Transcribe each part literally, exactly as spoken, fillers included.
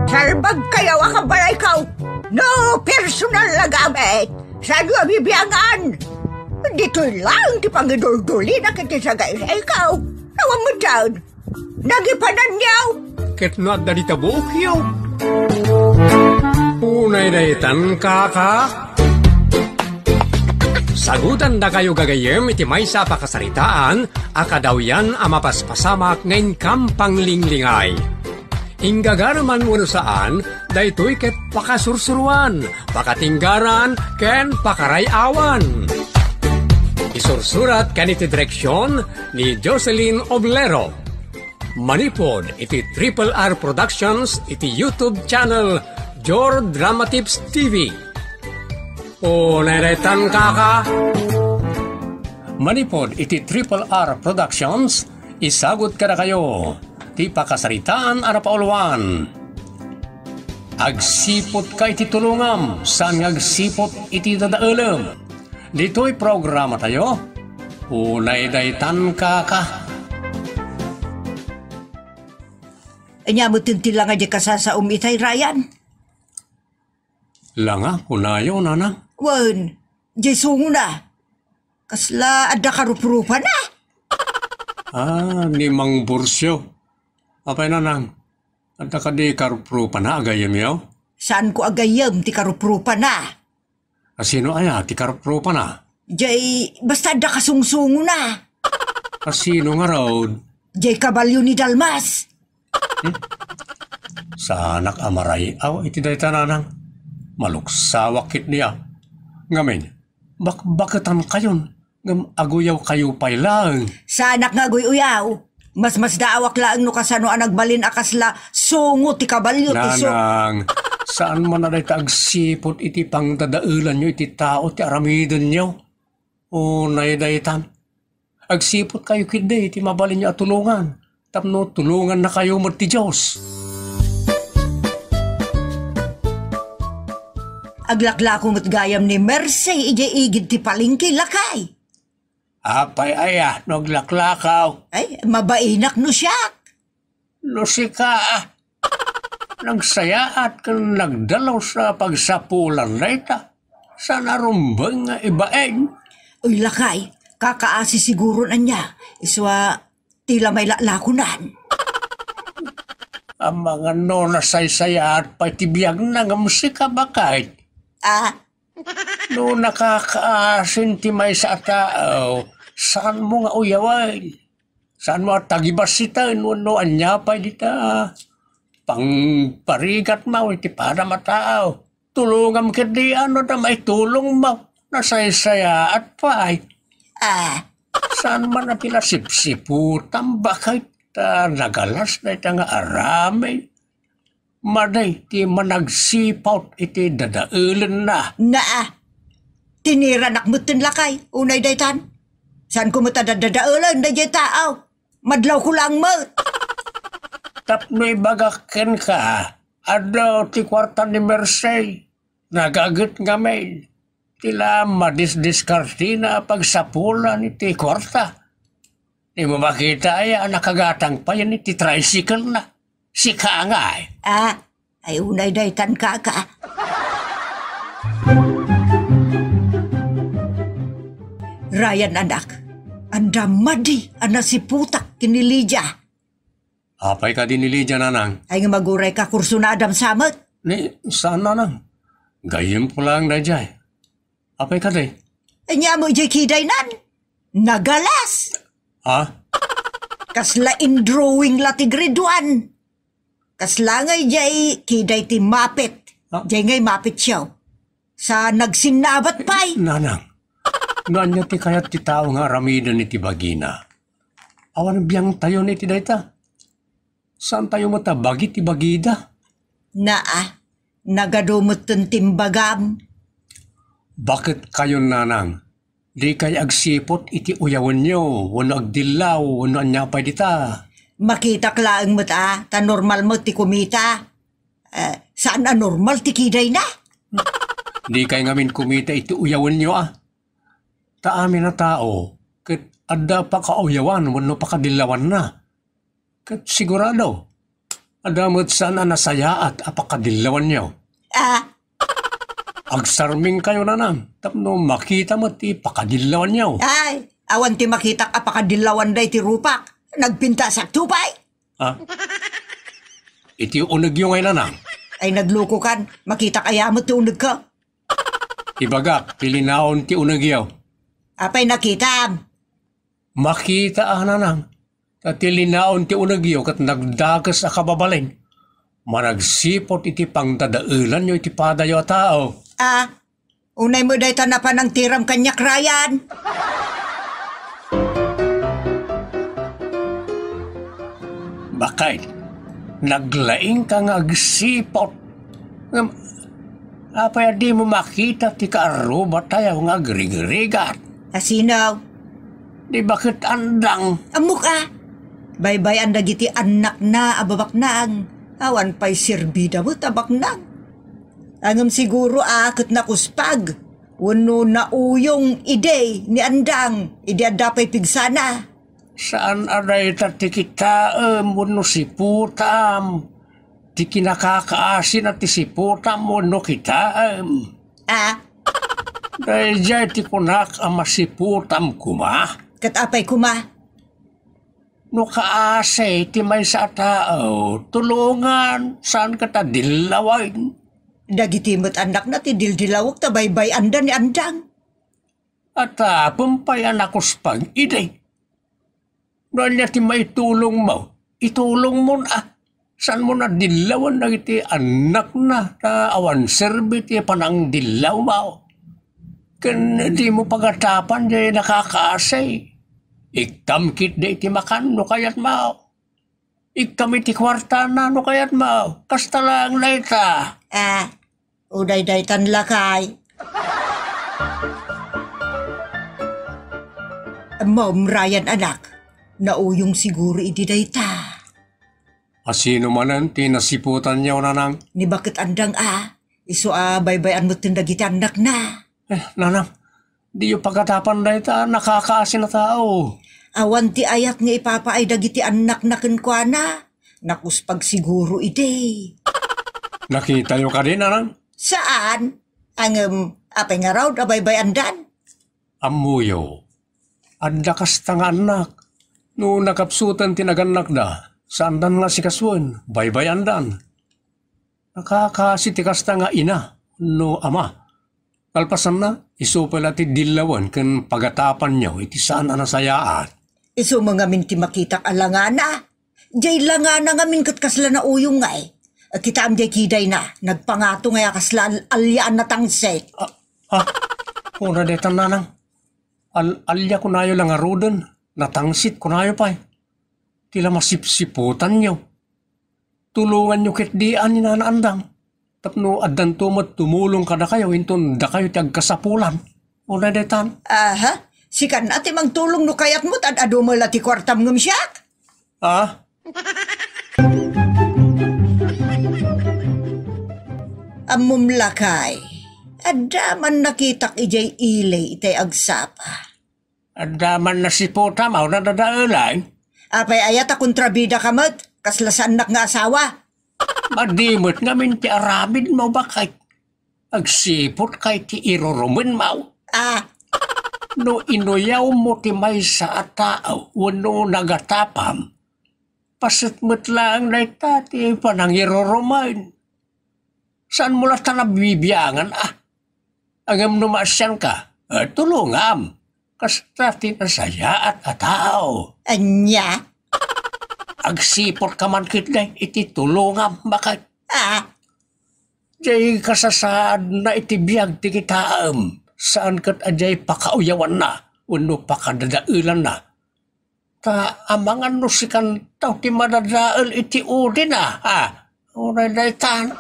Salbagkayo a kabalayko. No personal a gamit, saanyo a bibiangan. Ditoy laeng ti pangiduldulina iti sagaysayko. Awan metten. Nagipananyo. Ket no adda dita buokyo. Unay daytan, kaka. Sagutandakayo gagayyem iti maysa a pakasaritaan a kadawyan a mapaspasamak nga inkam panglinglingay. Inggagara man wenno saan, daytoy ket pakasursuroan, pakatinggaran, ken pakaray-awan. Isursurat ken iti direksion ni Jocelyn Oblero. Manipud iti Triple R Productions iti YouTube channel Jor Drama Tips T V. O, nairetan, kaka. Manipud iti Triple R Productions, isagut kadakayo ti pakasaritaan a napauluan. Agsiput ka iti tulongam, saan nga agsiput iti dadaelem. Ditoy programatayo, unay daytan, kaka. Ania met ti langa diay kasasaom itay, Ryan? Langa, kunayo, nanang? Wen, diay sungona. Kasla adda karuprupana? Ah, ni Mang Burcio. Apay, nanang, adda kadi karuprupana a gayyemyo? Saanko a gayyem ti karuprupana. Asino aya ti karuprupana? Jay, basta adda kasungsungona. Asino ngarud? Jay kabalio ni Dalmas. Hmm? Saanak a maray-aw iti dayta, nanang. Maluksawak ketdi a. Ngamin, bakbaketankayon. Ngem aguyawkayo pay laeng. Saanak nga aguy-uyaw. Masmasdaawak laeng no kasano a nagbalin a kasla sungo ti kabalio ti su- Nanang, saan man a dayta agsiput iti pangdadaelanyo iti tao ti aramidenyo? Unay daytan, agsiputkayo ketdi iti mabalinyo a tulongan. Tapno tulongannakayo met ti Dios. Aglaklako met gayam ni Mercy idiay igid ti palengke, lakay. Apay aya no aglaklakaw? Ay, mabainak no siak. No sika, ah. Nagsayaat ken nagdalus a pagsapulan dayta. Saan a rumbeng nga ibain. Uy, lakay, kakaasi siguron ania. Isu a ti la mailaklakonan. Amangan no nasaysayaat pay ti biagna ngem sika, baket. Ah? No nakakaasin ti maysa a tao, saanmo nga uyawen. Saanmo a tagibassiten wenno ania pay dita pangparigatmo iti padam a tao. Tulongam ketdi a no adda maitulongmo. Nasaysayaat pay. Ah. Saan man a ti la sipsiputam, baket, ta nagalas dayta nga aramid. Madi ti managsiput iti dadaelenna. Naa, tiniranak metten, lakay, unay daytan. Saanko met a dadadaelen daydiay tao. Madlawko laeng met. Tapno ibagak kenka, adda ti kuarta ni Mercy. Nagaget ngamin. Ti la madisdiskartena a pagsapulan iti kuarta. Dimo makita aya a nakagatang payen iti tricycle-na? Sika ngay. Ah, ay unay daytan, kaka. Ryan, anak, adda madi a nasiputak ken ni Lydia. Apay kadi ni Lydia, nanang? Ay nga maguray ka, kurso na adam samet. Ni, saan, nanang? Gayyemko laeng daydiay. Apay kadi? Ania met diay kidaynan? Nagalas! Ha? Kasla in drawing la ti grade one. Kasla ngay diay kiday ti mapit. Ha? Diay ngay mapit siya. Sa nagsinnabat pay. Nanang, no ania ti kayat ti tao nga aramiden iti bagina? Awan biangtayon iti dayta. Saantayo met a bagi ti bagida. Naa, nagadu metten ti imbagam. Baket kayon, nanang, dikay agsiput iti uyawenyo wenno agdillaw wenno ania pay dita? Makitak laeng met a, ta normal met ti kumita. Eh, saan a normal ti kidayna? Dikay ngamin kumita iti uyawenyo a. Ta amin a tao ket adda pakauyawan wenno pakadillawanna. Ket sigurado, Adda met saan a nasayaat a pakadillawanyo. Ah? Agsarmingkayo, Nanang, tapno makita met ti pakadillawanyo. Ay, awan ti makitak a pakadillawan daytoy rupak. Nagpintasakto pay. Ah? Iti unegyo ngay, Nanang? Ay, naglukokan. Makitak aya met ti unegko? Ibagak, ti linaon ti unegyo. Apay nakitam? Makita a, Nanang. Ta ti linaon ti unegyo ket nagdakes a kababalin. Managsiput iti pangdadaelanyo iti padayo a tao. Ah, unay met dayta napan nangtiram kaniak, Ryan. Bakit? Naglaingka nga agsiput. Ngem, apay a dimo makita ti kaarrubatayo nga agrigrigat? A sino? Di baket Andang. Ammok a. Baybay-an dagiti annakna a babaknang. Awan pay serbida met a baknang. Ngem siguro a ket nakuspag wenno nauyong idi ni Andang idi adda pay pigsana. Saan a dayta ti kitaem wenno siputam ti kinakakaasina ti siputam wenno kitaem. Ah? Daydiay ti kunak a masiputam koma. Ket apay koma? No kaasi ti maysa a tao, tulongan, saan ket a dillawen. Dagiti met annakna ti dildilawek ta baybay-anda ni Andang. Atapem pay a nakuspag idi. No ania ti maitulongmo, itulongmon a. Saanmo a dillawen dagiti annakna ta awan serbi ti panangdillawmo. Ken dimo pagatapan jay nakakaasi. Ikkam ketdi iti makan no kayatmo. Ikkam iti kuartana no kayatmo. Kasta laeng dayta. Ah, uday daytan lakay. Mom, Ryan, anak, nauyong siguro idi dayta. A sino manen ti nasiputanyo, Nanang? Ni baket Andang a, isu a baybay-an metten dagiti annakna. Eh, Nanang, diyo pagatapan dayta a nakakaasi a tao. Awan ti ayat nga ipapaay dagiti annakna kenkuana. Nakuspag siguro idi. Nakitayo kadi, Nanang? Saan? Ngem, apay ngarud a baybay-andan? Ammoyo, adda kasta nga annak. No nakapsutan ti nagannakda, saandan nga asikasuen, baybay-andan. Nakakaasi ti kasta nga ina wenno ama. Kalpasanna, isu pay la ti dillawen ken pagatapanyo iti saan a nasayaat. Isu met ngamin ti makitak a langana. Jay langana ngamin ket kasla nauyong ngay. Kitaem jay kidayna, nagpangato ngay a kasla al-, alia a natangsit. Ah, ah, kuna daytan, Nanang. Al-, alia kunayo la ngaruden, natangsit kunayo pay. Ti la masipsiputanyo. Tulonganyo ketdi a ni Nana Andang. Tapno addanto met tumulong kadakayo inton dakayo ti agkasapulan. Una daytan. Aha, sikan a ti mangtulong no kayatmo, ta ad-adu met la ti kuartam ngem siak? Ah? Ammom lakay, adda man nakitak idiay ili itay agsapa. Adda man nasiputam a nadadaelan? Apay aya ta kontrabidaka met, kasla saannak nga asawa? Madi met ngamin ti aramidmo, baket. Agsiputka iti irurumenmo. Ah. No inuyawmo ti maysa a tao wenno nagatapam, paset met laeng dayta ti panangirurumen. Saanmo la ta nabibiangan a. Ngem no maasianka, eh, tulongam. Kasta ti nasayaat a tao. Ania? Agsiputka man ketdi iti tulongam, baket. Ah. Jay kasasaadna iti biag ti kitaem, saan ket a jay pakauyawanna wenno pakadadaelanna. Ta amangan no sikanto ti madadael iti udina, a? Uray daytan.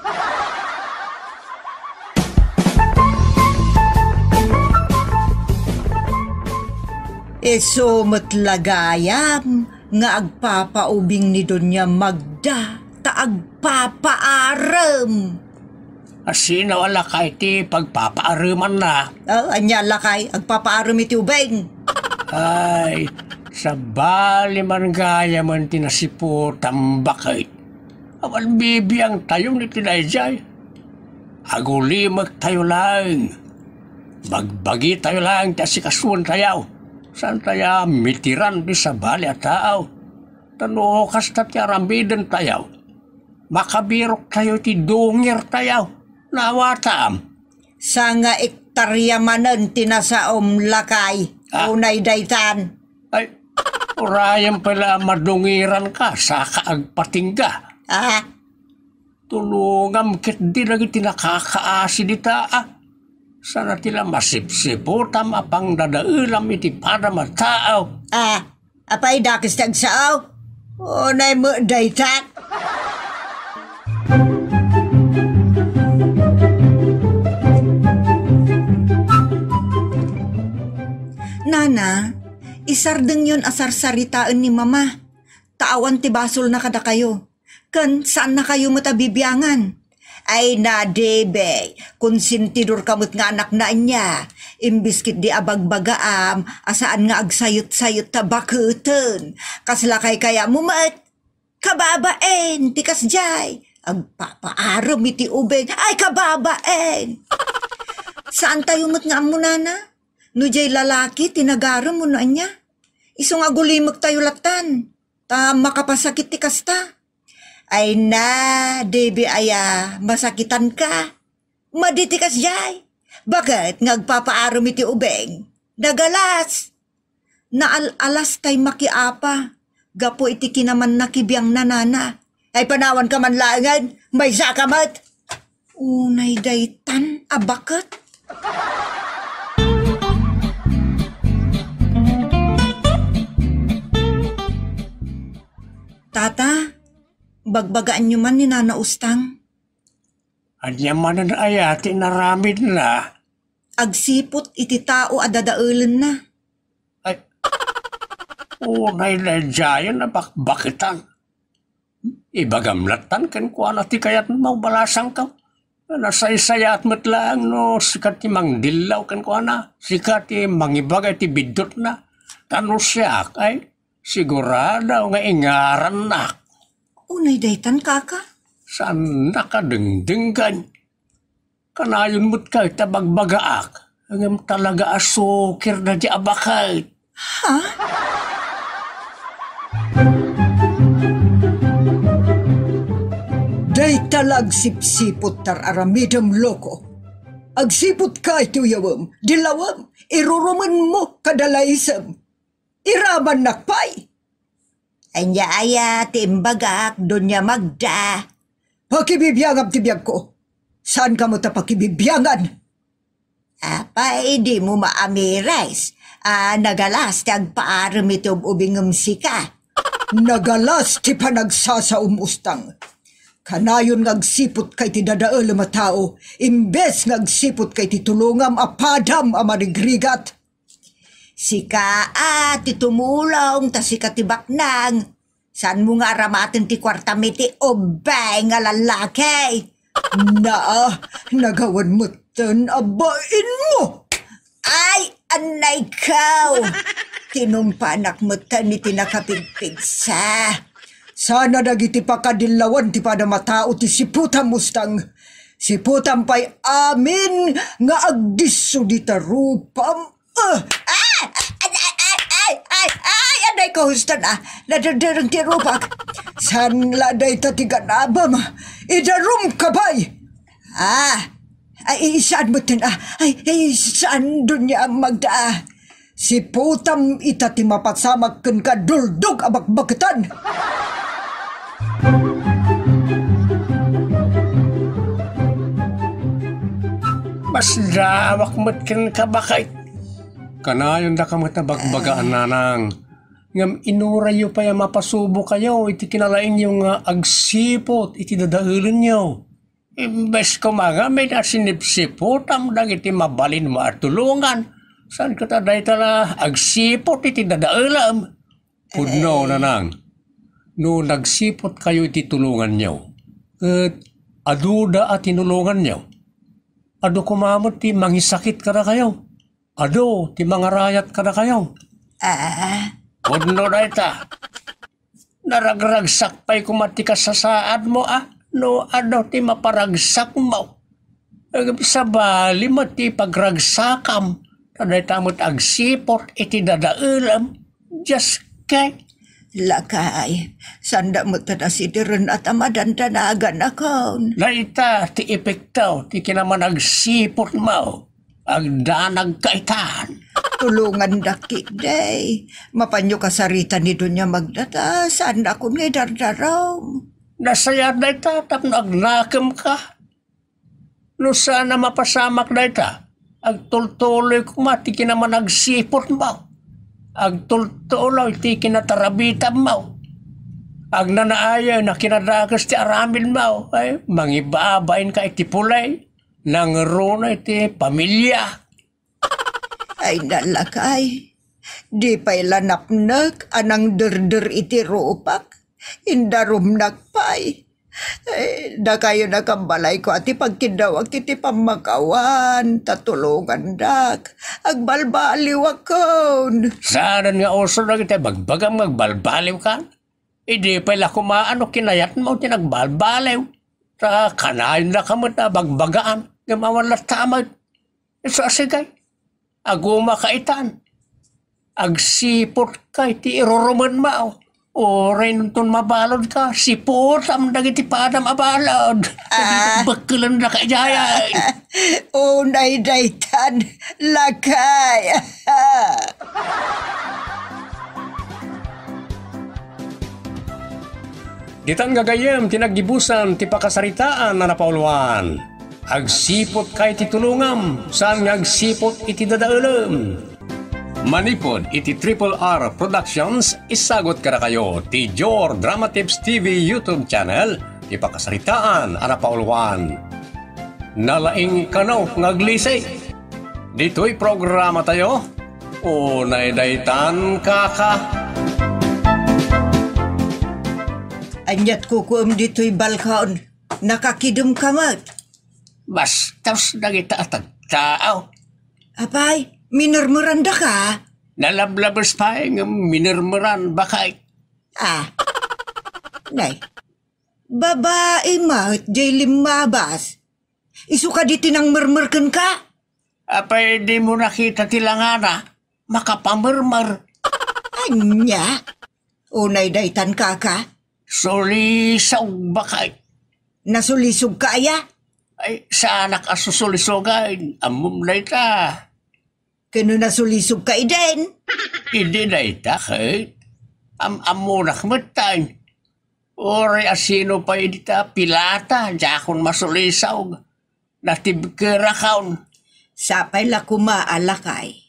Isu met la gayam nga agpapaubing ni Doña Magda ta agpapaarem. A sino a lakay ti pagpapaaremanna? Oh, ania lakay, agpapaarem iti ubing. Ay, sabali man gayamen ti nasiputam, baket. Awan bibiangtayo iti daydiay. Agulimektayo laeng. Bagbagitayo laeng ti asikasuentayo. Saantayo a mitiran ti sabali a tao. Ta no kasta ti aramidentayo, makabiroktayo iti dungirtayo. Naawatam. Sanga ektarya manen ti nasaom, lakay. Ah. Unay daytan. Ay, urayem pay la a madungiranka, saka agpatingga. Ah. Tulongam ketdi dagiti nakakaasi dita, ah. Saan a ti la masipsiputam a pangdadaelam iti padam a tao. Ah, apay dakes ti agsao? Unay met daytan. Nana, isardengyon a sarsaritaen ni Mama, ta awan ti basolna kadakayo. Ken saannakayo met a bibiangan. Ay, Nadebey, konsentidorka met nga anakna ania. Imbes ketdi a bagbagaam a saan nga agsayot-sayot ta baketen. Kasla kaykayatmo met. Kababain ti kasdiay. Agpapaarem iti ubing. Ay, kababain. Saantayo met nga ammo, Nana? No diay lalaki ti nagarem wenno ania? Isu nga agulimektayo lattan. Ta makapasakit ti kasta. Ay, Nadebey aya, masakitanka. Madi ti kasdiay. Baket nga agpapaarem iti ubing? Nagalas. Naal-alas tay makiapa gapu iti kinamanna kibiangna, Nana. Ay, panawanka man laengen, maysaka met. Unay daytan a baket. Tata, bagbagaanyo man ni Nana Ustang. Ania manen aya ti inaramidna? Agsipot iti tao a dadaelenna. Ay, unay daydiayen a bakbaketan. Ibagam lattan kenkuana ti kayatmo, balasangko. Nasaysayaat met laeng no sika ti mangdillaw kenkuana, sika ti mangibaga iti biddutna. Ta no siak, ay, sigurado nga ingarannak. Unay daytan, kaka? Saannak a dengdenggen. Kanayon met kayta bagbagaak, ngem talaga a sukir daydiay a baket. Ha? Dayta la agsipsiput ta ar-aramidem, loko. Agsiputka iti uyawem, dillawem, irurumenmo, kadalaisem. Iramannak pay. Ania aya ti imbagak, Doña Magda? Pakibibiangam ti biagko. Saanka met a pakibibiangan? Apay, dimo maamires a nagalas ti agpaarem iti ub-ubingem, sika? Nagalas ti panagsasaom, Ustang. Kanayon nga agsiputka iti dadaelem a tao, imbes nga agsiputka iti tulongam a padam a marigrigat. Sika a ti tumulong, ta sika ti baknang. Saanmo nga aramaten ti kuartam iti ubing a lallaki? Naa, nagawan metten a bainmo. Ay, anaykaw! Tinumpanak metten iti nakapigpigsa. Sana dagiti pakadillawan ti padam a tao ti siputam, Ustang. Siputam pay amin nga agdisso dita rupam. Ah! Ah! Ay, ay, ay, ay, ay, ay, anay ko, huston, ah. Nadedereng ti rupak. Saan la dayta ti ganabam? Idarum ka, bay! Ah! Ay, saan mo tin, ah? Ay, ay, saan, Doña Magda, ah? Siputam ita ti mapasamak ken kaduldog a bakbaketan. Masdaawak met ken kabakay. Kanayondaka met a bagbagaan, nanang. Ngem inurayyo pay a mapasubokayo iti kinalaingyo nga agsiput iti dadaelenyo. Imbes koma ngamin a sinipsiputam dagiti mabalinmo a tulongan, saan ket a dayta la agsiput iti dadaelem? Pudno, nanang, no nagsiputkayo iti tulonganyo, ket aduda a tinulonganyo, adu koma met ti mangisakit kadakayo. Adu ti mangarayat kadakayo. Ah. Pudno dayta. Naragragsak pay koma ti kasasaadmo a no adu ti maparagsakmo. Ngem sabali met ti pagragsakam, ta dayta met agsiput iti dadaelem. Dios kay. Lakay, sanda met ta nasideren a ta madandanaganakon. Dayta ti epekto ti kinamanagsiputmo. Agdanag kaitan. Tulongandak, Kikday. Mapanyo kasarita ni Doña Magdata, saannakon nga idardarum. Nasayaat dayta tapno agnakem ka. No saan a mapasamak dayta, agtultuloy koma ti kinamanagsiputmo. Agtultuloy ti kinatarabitammo. Agnanaayen a kinadakes ti aramidmo. Ay, mangibabain ka iti pulay. Nangruna iti pamilia. Ay, nalakay. Di pay la napnek a nangderder iti rupak. Indarumnak pay. Ay, dakayo nakabbalayko a ti pagkiddawak iti pammakawan, ta tulongandak. Agbalbaliwakon. Saanen nga uso dagiti bagbagam nga agbalbaliwkan? Idi pay la koma no kinayatmo ti nagbalbaliw. Ta kanayonda ka met a bagbagaan, ngem awan latta met. Isu a sige, aguma ka itan. Agsiputka iti irurumenmo. Uray nunton mabalud ka, siputam dagiti padam a balud. Ah. Bekkelenda ka idiay. Unay daytan, lakay. Ditan nga gayyem ti naggibusan ti pakasaritaan a napauluan. Agsiput ka iti tulongam, saan nga agsiput iti dadaelem. Manipud iti Triple R Productions, isagut kadakayo ti Jor Dramatips T V YouTube channel, ti pakasaritaan a napauluan. Nalaing kano nga aglisi. Ditoy programatayo, unay daytan, kaka. Aniat kukuem ditoy balkon? Nakakidem ka met. Bastos dagita a tattao. Apay, minermeranda ka? Nalablabes pay ngem minermeran, baket. Ah. Nay. Babai met jay limmabas. Isu kadi ti nangmermer kenka? Apay dimo nakita ti langana? Makapamermer. Ania? Unay daytan, kaka? Sulisog, baket. Nasulisog ka aya? Ay, saanak a susulisogan. Ammom dayta. Ken no nasulisog ka idin? Idi dayta, ket am-ammonak metten. Uray a sino pay dita pilata, diakon masulisog. Natibkerakon. Sapay la koma a lakay.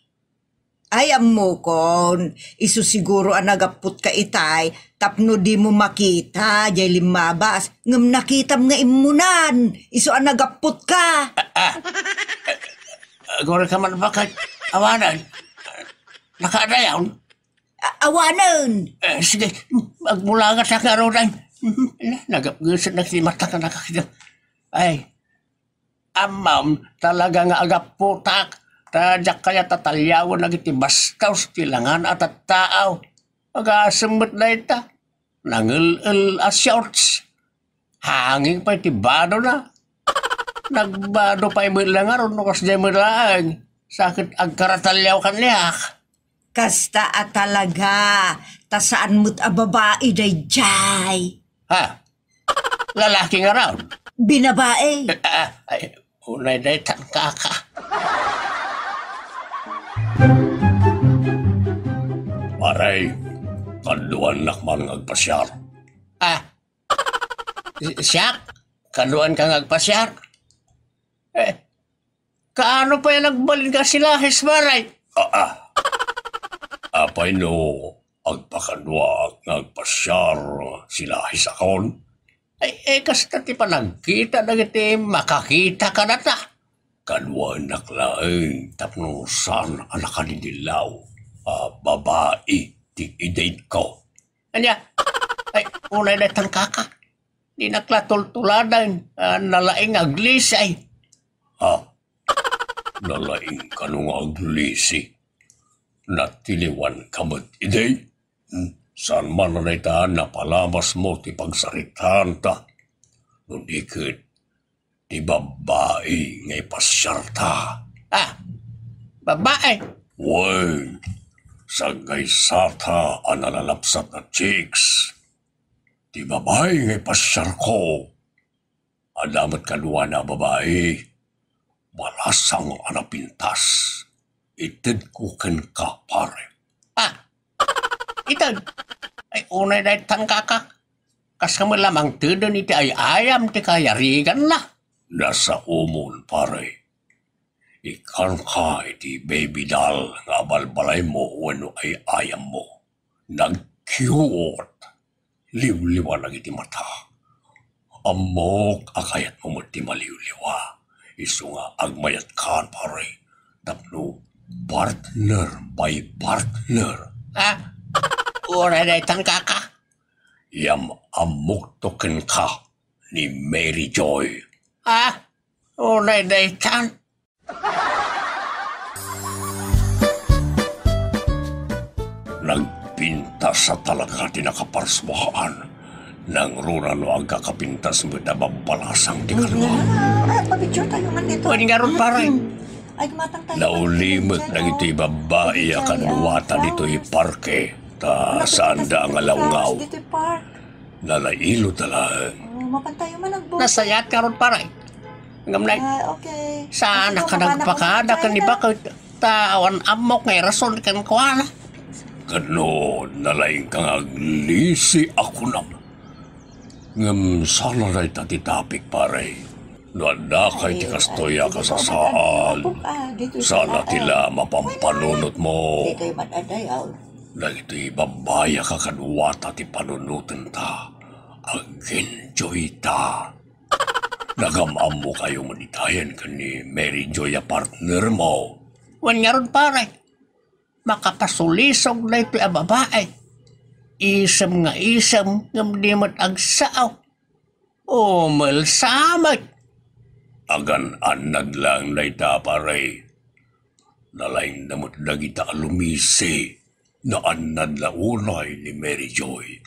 Ay, ammokon, isu siguro a nagapputka itay tapno dimo makita jay limmabas, ngem nakitam nga immunan, isu a nagapputka. Ah, ah. Aguray ka man, baket. Awanen. Nakaadayon? A-, awanen. Eh, sige, agmulagat sa karunan. Nagapgeset na si mata ka nakakita. Ay, Ammom, talaga nga agapputak, ta diak kayat a taliawen dagiti bastos ti langan a tattao. Agasem met dayta. Nangel-el a shorts. Hanging pay ti badona. Nagbado pay met la ngarud no kasdiay met laeng. Sa ket agkarataliaw kaniak. Kasta a talaga, ta saan met a babai daydiay. Ha? Lalaki ngarud? Binabae. Eh, ah, ay, unay daytan, kaka. Pare, kaduannak man nga agpasiar. Ah, si-, siak? Kaduan ka nga agpasiar? Eh, Kaano pay a nagbalin nga silahis, pare? Ah, ah. Apay no agpakaduak nga agpasiar, silahis akon? Ay, eh, kasta ti panagkita dagiti makakita kadata. Kaduaennak laeng tapno saan a nakadidillaw a babai ti idinko. Ania? Ay, unay daytan, kaka. Dinak la tultuladen a nalaing aglisi. Ha? Nalaing kano nga aglisi? Natiliwan ka met idi? Hmm? Saan man a dayta napalamasmo ti pagsaritaanta, no di ket ti babbai nga ipasiarta. Ah, babbai? Wen, sagaysata a nalalapsat a chicks. Ti babbai nga ipasiarko, adda met kaduana a babbai, balasang a napintas. Itedko kenka, pare. Ah, ited. Ay, unay daytan, kaka. Kas kami lamang teden iti ay-ayam ti kayariganna. Nasaomon, pare. Ikanka iti baby doll nga abalbalaymo wenno ay-ayammo. Nagkiwot. Liwliwa dagiti mata. Ammok a kayatmo met ti maliwliwa. Isu nga agmayatkan, pare. Tapno partner by partner. Ah, uray daytan, kaka. Yam-ammokto kenka ni Mary Joy. Ah, uray daytan. Nagpintas a talaga ti nakaparsuaan. Nangruna no agkakapintas met a babbalasang ti kalua. Ah, papicture tayo man dito. Pwede nga ron, pare. Ay, matang tayo. Naulimek dagitoy babbai a kaduata ditoy parke. Ta saanda nga lawngaw. Ditoy park. Nalailo ta laeng. Oh, mapan tayo man agbuto. Nasayaat ngarud, pare. Ngem nay, ah, okay. Saan ka nagpakada ken ni baket ta awan ammok nga irason kenkuana? Ket no nalaingka nga aglisi a kunam. Ngem saan a dayta ti topic, pare. No addaka iti kastoy a kasasaan, saan a ti la mapampanunotmo. Ditoy mad-adayaw. Dagitoy babbai a kakaduata ti panunotenta. Ag-enjoyta. Nagam-ammokayo met itayen ken ni Mary Joy a partnermo. Wen ngarud, pare, makapasulisog daytoy a babai. Isem nga isem, ngem di met agsao. Umelsa met. Agan-annad laeng dayta, pare. Nalaingda met dagita a lumisi. Naannad la unay ni Mary Joy.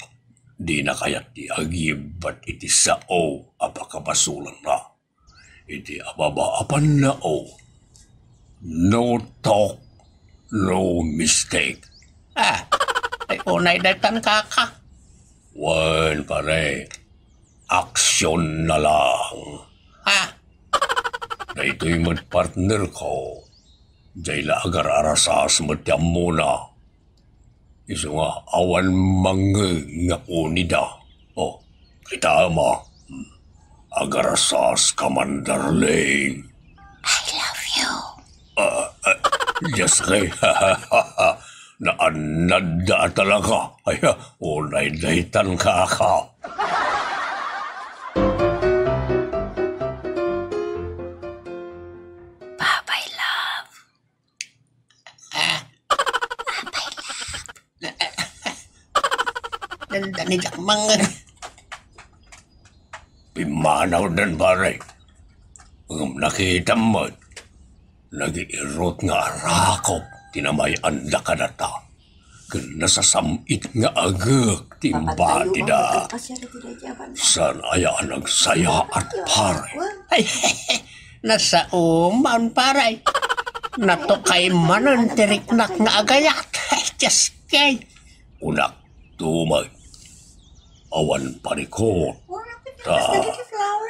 Dina kayat ti agibbat iti sao a pakabasolanna. Iti ababa a pannao. No talk, no mistake. Ah, ay unay daytan, kaka. Wen, pare, aksyon na lang. Ha? Daytoy met partner ko. Jay la agar-arasas met ti ammona. Isu nga awan mangngeg nga kunida. Oh, kita ma. Hmm. Agarasas ka man, darling. I love you. Ah, ah, just kay, naannad da talaga. Ay, ah, unay daytan, kaka. Bye-bye, love. Ah. Bye-bye, love. Nanda ni Jack Mang. Pimmanaw den, pare. Ngem nakitam met, nagiirut nga arakop ti namay-anda kadata. Ken nasasam-it nga agek ti badida. Saan aya a nagsayaat, pare? Ay, nasaoman, pare. Natukay manen ti riknak nga agayat. Ay, Diyos kay. Kunak, tumay. Awan parikot. Ta,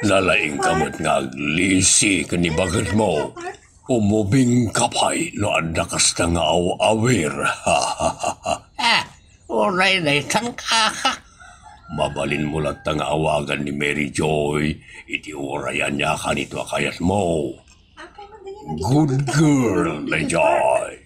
nalaingka met nga aglisi ken ni bagetmo. Umubing ka pay no adda kasta nga aw-awir. Ah, uray daytan, kaka. Mabalinmo latta nga awagan ni Mary Joy iti uray ania kanito a kayatmo. Good girl, Mary Joy.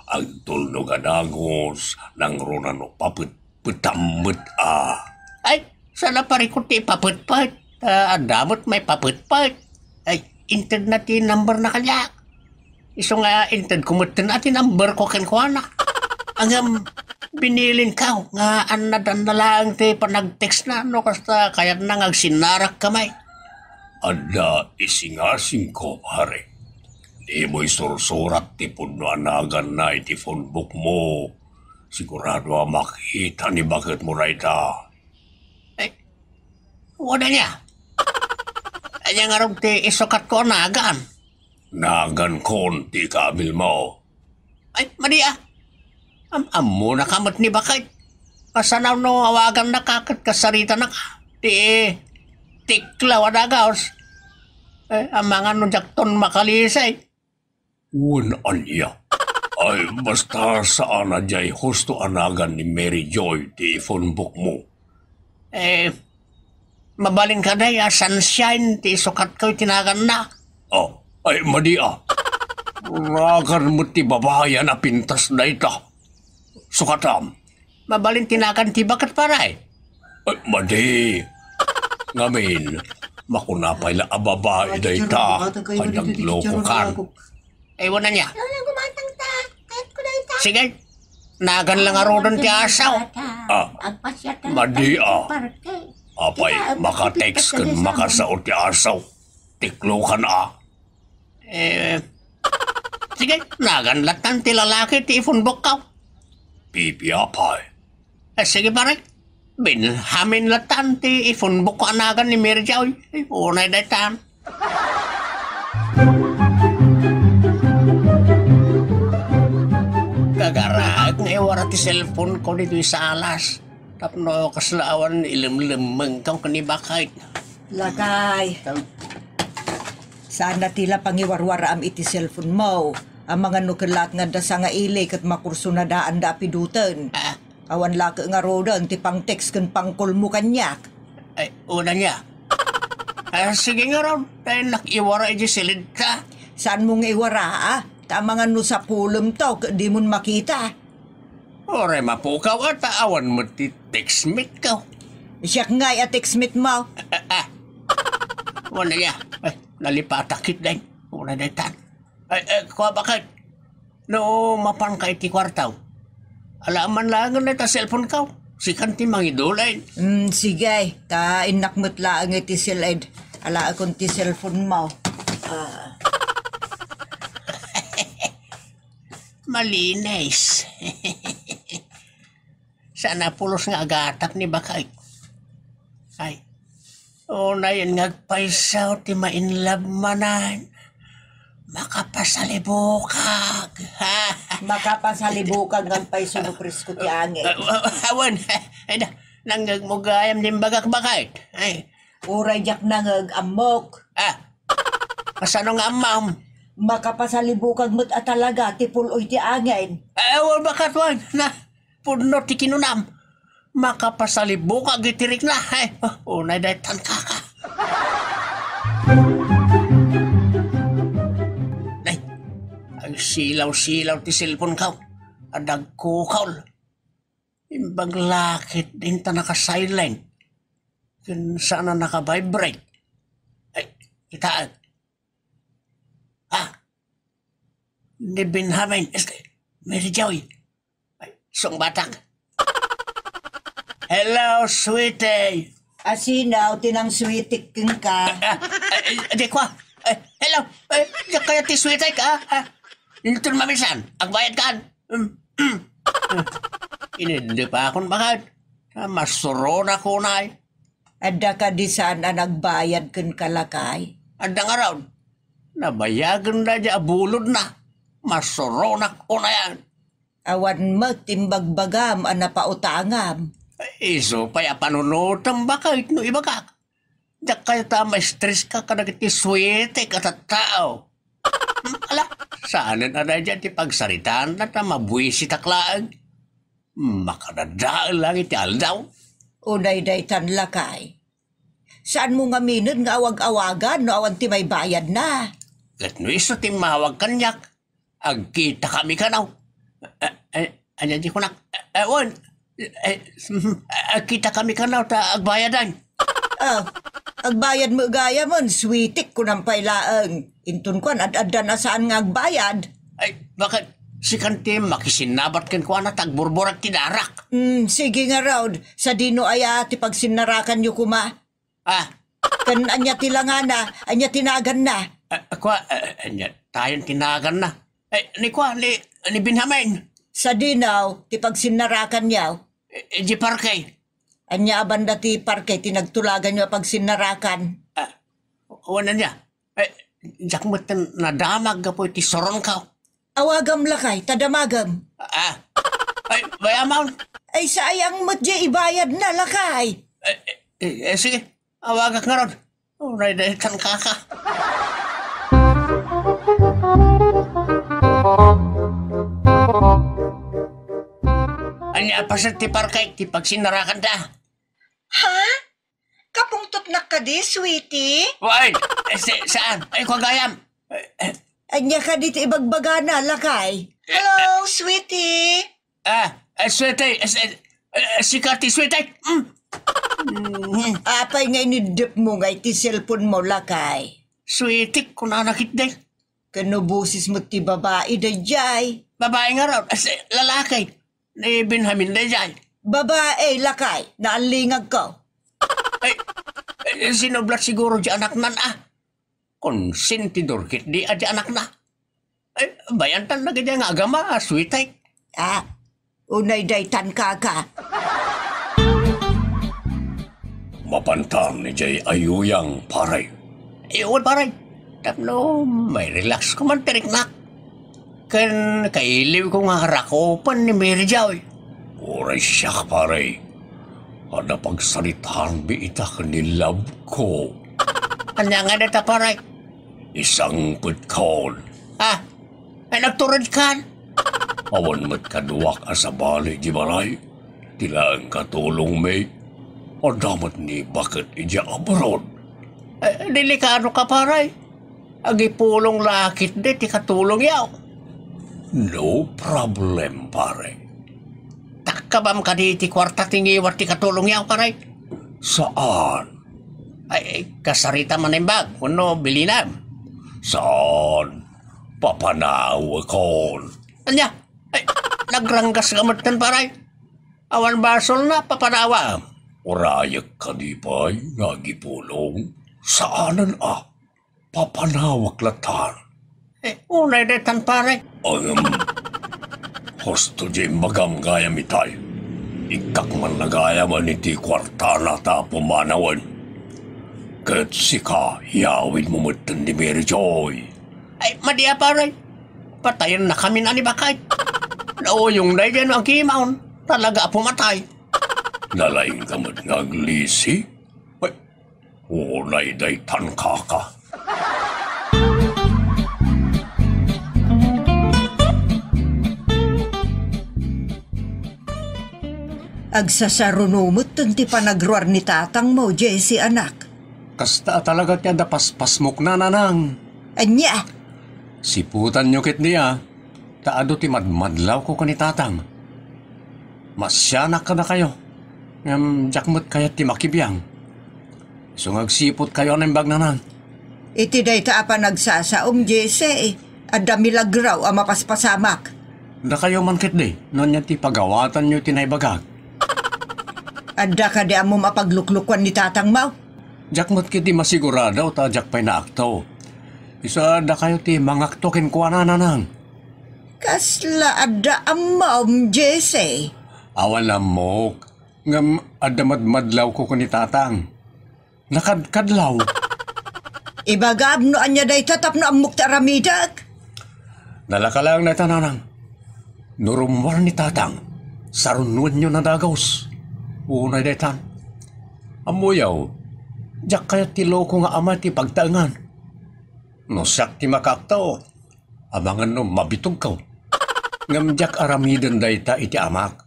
Agtulnog a dagus, nangruna no papetpetam met a. Ay, saan a parikot ti ipapetpet. Ah, adda met maipapetpet. Ay, intedna ti number na kaniak. Isu nga intedko metten a ti number ko kenkuana. Ngem, binilinko nga annad-annad laeng ti panag-text na no kasta kayatna nga agsinnarak ka met. Adda isingasingko, pare. Dimo isursurat ti pudno a naganna iti phonebook mo. Sigurado a makita ni baketmo dayta. Ay, wen ania? Ania ngarud ti isukatko a nagan? Nagankon ti ikaabilmo. Ay, madi a. Am-, ammonaka met ni baket. Kasano no awagannaka ket kasaritanaka? Ti tiklaw a dagus. Eh, amangan no diakton makalisay. Wen ania? Ay, basta saan a diay husto a nagan ni Mary Joy ti phone bookmo. Eh, mabalin kadi a Sunshine ti isukatko iti naganna? Oh, ay, madi a. Nagan met ti babai a napintas dayta. Sukatam. Mabalin ti nagan ti baket, pare? Ay, madi. Ngamin, makuna pay la a babai dayta, kaniak loko kan. Ay, wen ania? Lola, gumatang ta. Kayat ko dayta. Sige. Nagan la ngaruden ti asaw. Ah, madi a. Apay, maka-text ken makasao ti asaw. Tiklokan a. Eh, sige, nagan lattan ti lalaki ti phone bookko. Pipiapay. Eh, sige, pare. Benjamin lattan ti phone bookko a nagan ni Mary Joy. Eh, unay daytan. Kagaraek nga iwara ti cellphoneko ditoy salas. Tapno kasla awan ilemlemmengko ken ni baket. Lakay. Saan a ti la pangiwarwaraam iti cellphonemo. Amangan no ket laeng nga adda sanga ili ket makursunadaanda a piduten. Ah. Awan la ket ngaruden ti pang-text ken pang-callmo kaniak. Ay, wen ania? Ah, sige ngarud, ta innak iwara iti siled ta. Saanmo nga iwara, a? Ta amangan no sapulemto ket dimon makita. Uray mapukaw a ta awan met ti textmate-ko. Siak ngay a textmate-mo. Ah, ah. Wen ania? Ay, nalipatak ketdin. Unay daytan. Ay, ay, kua baket. No mapanka iti kuartaw, alaem man laengen dayta cellphoneko. Sikan ti mangidulin. Mm, sige, ta innak met laeng iti siled. Alaekon ti cellphonemo. Ah. Malinis. Saan a pulos nga agatap ni baket. Ay. Unayen nga agpayso ti ma-in love manen. Makapasalibukag. Makapasalibukag nga agpayso no presko ti angin. Ah, ah, awan. Ay, na, nangngegmo gayam ti imbagak baket. Ay. Uray diak nangngeg, ammok. Ah. Kasano nga ammom? Makapasalibukag met a talaga ti pul-oy ti angin. Ah, awan baket, wen. Na, pudno ti kinunam. Makapasalibukag iti rikna. Ay, oh, unay daytan kaka. Ay, agsilaw-silaw ti cellphoneko. Adda agkukol. Imbag la ketdin ta naka-silent. Ken saan a naka-vibrate. Ay, kitaek. Ah, ni Benjamin, este, Mary Joy. Ay, sungbatak. Hello, sweetie. A, sino ti nang-sweetie kenka? Ah, ah, ay, di ko, ah. Ay, hello. Ay, diak kayat ti sweetie ka, ah. Inton mamisan, agbayad kan. Mm, mm. Inindi pa akon baket. Ah, masuronak unay. Adda kadi saan a nagbayad kenka, lakay? Adda ngarud. Nabayagen daydiay a bulodna. Masuronak unayan. Awan met imbagbagam a napautangam. Isu pay a panunotem baket no ibagak. Diak kayat a ma-stress ka kadagiti suetek a tattao. Hmm, ala, saanen a daydiay ti pagsaritaanda ta mabuisitak laeng. Makadadael lang iti aldaw. Unay daytan, lakay. Saanmo ngaminen nga awag-awagan no awan ti maibayadna? Ket no isu ti immawag kaniak, agkitakami kano. Eh, eh, ania ti kunak? Eh, eh, wen. Eh, agkitakami kano ta agbayadan. Ah, agbayad met gayamen, suetek kunam pay laeng. Inton kuan, ad-addan a saan nga agbayad. Ay, baket? Sikan ti makisinnabat kenkuana ta agburburak ti darak. Hmm, sige ngarud, sadino aya ti pagsinnarakanyo koma? Ah. Ken ania ti langana, ania ti naganna? Ah, kua, ah, ania, tayon ti naganna. Eh, ni kua, ni, ni Benjamin. Sadino ti pagsinnarakanyo? Eh, di parke. Ania a banda ti parke ti nagtulaganyo a pagsinnarakan? Ah, wen ania? Eh, diak met nadamag gapu iti suronko. Awagam lakay, ta damagem. Ah, ay, bayamon. Ay, sayang met diay ibayadna lakay. Eh, eh, eh, sige, awagak ngarud. Unay daytan kaka. Ania a paset ti parke ti pagsinnarakanda? Ha? Kapungtotnak kadi, sweetie? Wen, eh, si-, saan? Ay, kua gayam. Eh, eh. Ania kadi ti ibagbagana, lakay? Hello, sweetie. Ah, eh, sweetie, eh, eh, eh, sika ti sweetie. Mm. Mm. Apay nga iniddepmo nga iti cellphone mo, lakay? Sweetie, kunana ketdi. Ken no boses met ti babai daydiay? Babai ngarud, eh, si-, lalaki. Ni Benjamin daydiay. Babai, lakay, naalingagko. Ay, eh, sinublat siguro diay anaknan, ah. Konsentidor ketdi a diay anakna. Ay, bayantan na gayam nga agama, sweetie. Ah, unay daytan kaka. Mapantan idiay ayuyang, pare. Ay, wen, pare. Tapno mairelax ko man ti riknak. Ken kailiwko nga rakupen ni Mary Joy. Uray siak, pare. Adda pagsaritaanmi ita ken ni love ko. Ania nga dayta, pare? Isangpetkon. Ah, ay nagturedkan? Awan met kaduak a sabali di balay. Ti laeng katulongmi, adda met ni baket idiay abroad. Eh, delikado ka, pare. Agipulong la ketdi ti katulongyo. No problem, pare. Takkabam kadi ti kuarta ti ngiwat ti katulongyo, pare? Saan? Ay, kasarita man imbag, wenno bilinam? Saan? Papanawekon. Ania? Ay, nagranggas ka metten, pare. Awan basolna, papanawam. Urayek kadi pay nga agipulong? Saanen a. Papanawak latan. Eh, unay daytan, pare. Ngem, husto diay imbagam gayam itay. Ikkak man la gayamen iti kuartana ta pumanawen. Ket sika, yawidmo metten ni Mary Joy. Ay, madi a, pare. Patayennakamin a ni baket. Nauyong daydiay no agimaon. Talaga a pumatay. Nalaingka met nga aglisi? Ay, unay daytan kaka. Agsasaruno metten ti panagruar ni tatangmo, Jesse, anak. Kasta a talaga ti adda paspasmokna, nanang. Ania? Siputanyo ketdi a, ta adu ti madmadlawko ken ni tatang. Maasianak kadakayo, ngem diak met kayat ti makibiang. Isu nga agsiputkayo a naimbag, nanang. Iti dayta a panagsasaom, Jesse, adda milagro a mapaspasamak. Dakayo man ketdi, no ania ti pagawatanyo iti naibagak. Adda kadi ammom a pagluklukuan ni tatangmo? Diak met ketdi masigurado ta diak pay naakto. Isu a dakayo ti mangakto kenkuana, nanang. Kasla adda ammom, Jesse? Awan ammok, ngem adda madmadlawko ken ni tatang. Nakadkadlaw. Ibagam no ania dayta tapno ammok ti aramidek. Nalaka laeng dayta, nanang. No rummuar ni tatang, sarunoenyo a dagus. Unay daytan. Ammoyo, diak kayat ti loko nga ama ti pagtaengan. No siak ti makaakto, amangan no mabitugko. Ngem diak aramiden dayta iti amak.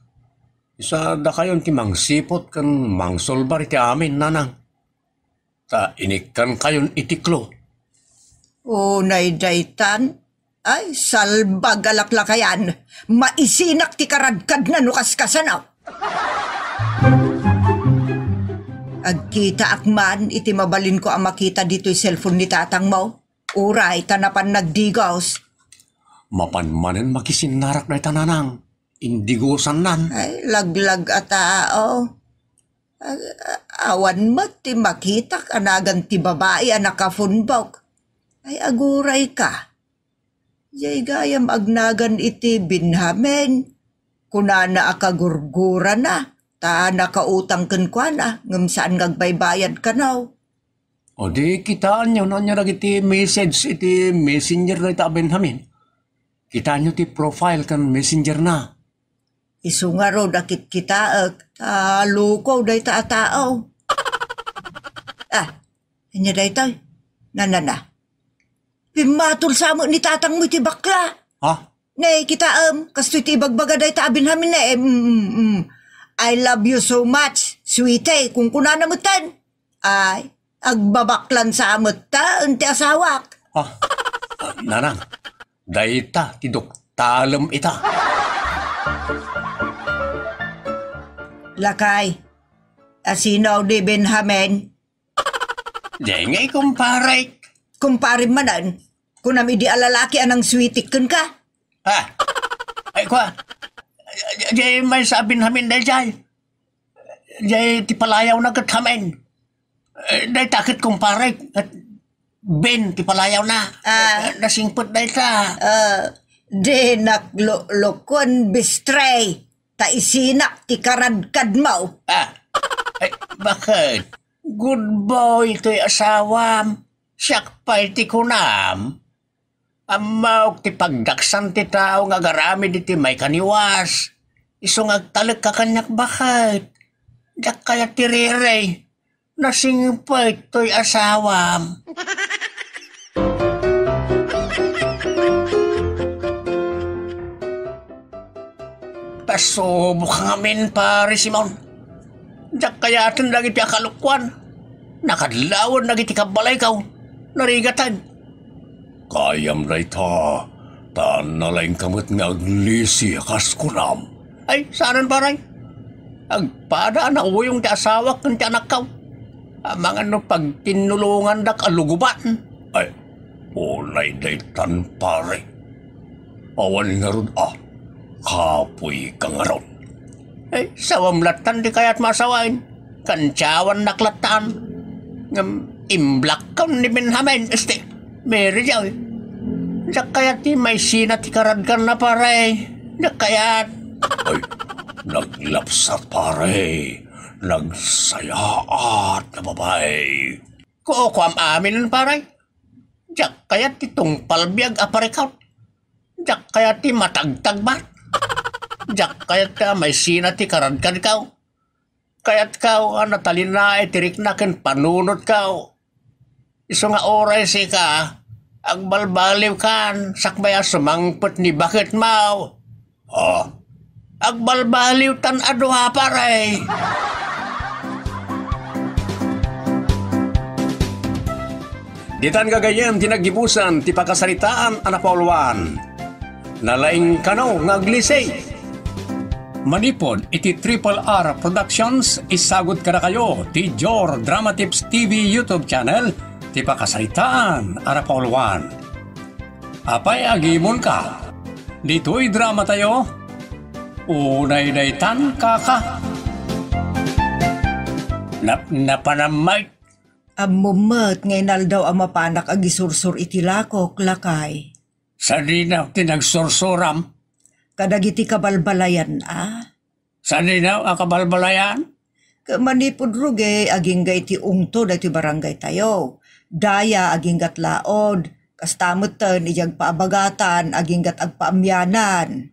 Isu a dakayon ti mangsiput ken mangsolbar iti amin, nanang. Ta inikkankayon iti clue. Unay daytan, ay, salbag a laklakayan. Maisinak ti karadkadna no kaskasano. Agkitaak man iti mabalinko a makita ditoy cellphone ni tatangmo. Uray ta napan nagdigos. Mapan manen makisinnarak dayta, nanang. Indigosannan. Ay, laglag a tao. A-, a-, awan met ti makitak a nagan ti babai a nakafunbok. Ay, agurayka. Diay gayam agnagan iti Benjamin. Kunana a kagurgurana, ta nakautang kenkuana, ngem saan nga agbaybayad kano. O di, kitaenyo, no, ania dagiti message iti messenger dayta a Benjamin? Kitaenyo ti profile ken messenger na. Isu ngarud a kitkitaek, ta luko dayta a tao. Ah, ania daytoy? Nanana. Pimmatol sa met ni tatangmo iti bakla. Ha? Ne, kitaem, kastoy ti ibagbaga dayta a Benjamin ne, em, mm, mm. "I love you so much, sweetie," kunkunana metten. Ay, agbabaklan sa met ta, enti asawak. Ah, nanang, dayta ti duktalem ita. Lakay, asino di Benjamin? Diay ngay kumparek. Kumparem manen? Kunam idi a lalaki a nangsweetik kenka? Ha? Ay, kua. Diay maysa a Benjamin daydiay. Diay ti palayawna ket Jamin. Eh, dayta ket kumparek. Ket Ben ti palayawna. Ah. Eh, nasingpet dayta. Ah, dinak lo-, lokon, bistray. Ta isinak ti karadkadmo. Ah. Ay, baket? Good boy toy asawam. Siak pay ti kunam. Ammok ti pagdaksan ti tao nga agaramid iti maikaniwas. Isu nga agtalekka kaniak, baket? Diak kayat ti riri. Nasingpet toy asawam. Pasubok ngamin, Pare Simon. Diak kayaten dagiti akalokuan. Nakadlawen dagiti kabbalayko. Narigaten. Kayam dayta, ta nalaingka met nga aglisi a kas kunam. Ay, saanen, pare. Agpada a nauyong ti asawak ken ti anakko. Amangan no pagtinnulongandak a luguban. Ay, unay daytan, pare. Awan ngarud a, kapoyka ngarud. Eh, sawam lattan ti kayatmo a sawen. Kantiawannak lattan. Ngem imblakkon ni Benjamin, este, Mary Joy. Diak kayat ti maisina ti karadkanna, pare. Diak kayat. Ay, naglapsat, pare. Nagsayaat nga babai. Kukuam amin, pare. Diak kayat ti tungpal biag a parikot. Diak kayat ti matagtagbat. Diak kayat ti maisina ti karadkanko. Kayatko a natalinaed ti rikna ken panunotko. Isu nga uray sika, agbalbaliwkan sakbay a sumangpet ni baketmo. Oh, agbalbaliwtan a dua, pare. Ditan gagayyem ti naggibusan ti pakasaritaan a napauluan. Nalaing kano nga aglisi. Manipud iti Triple R Productions, isagud kadakayo ti Jor Drama Tips T V YouTube channel, ti pakasaritaan a napauluan. Apay, agimonka? Ditoy dramatayo, unay daytan, kaka. Nap-, napanam, Mike. Ammom met nga inaldaw a mapanak agisursor iti lakok, lakay. Sadino ti nagsursuram? Kadagiti kabalbalayan a. Sadino a kabalbalayan? Ket manipud rugi, agingga iti ungto daytoy barangaytayo. Daya aginggat laod. Kasta metten, idi agpaabagatan, aginggat agpaamianan.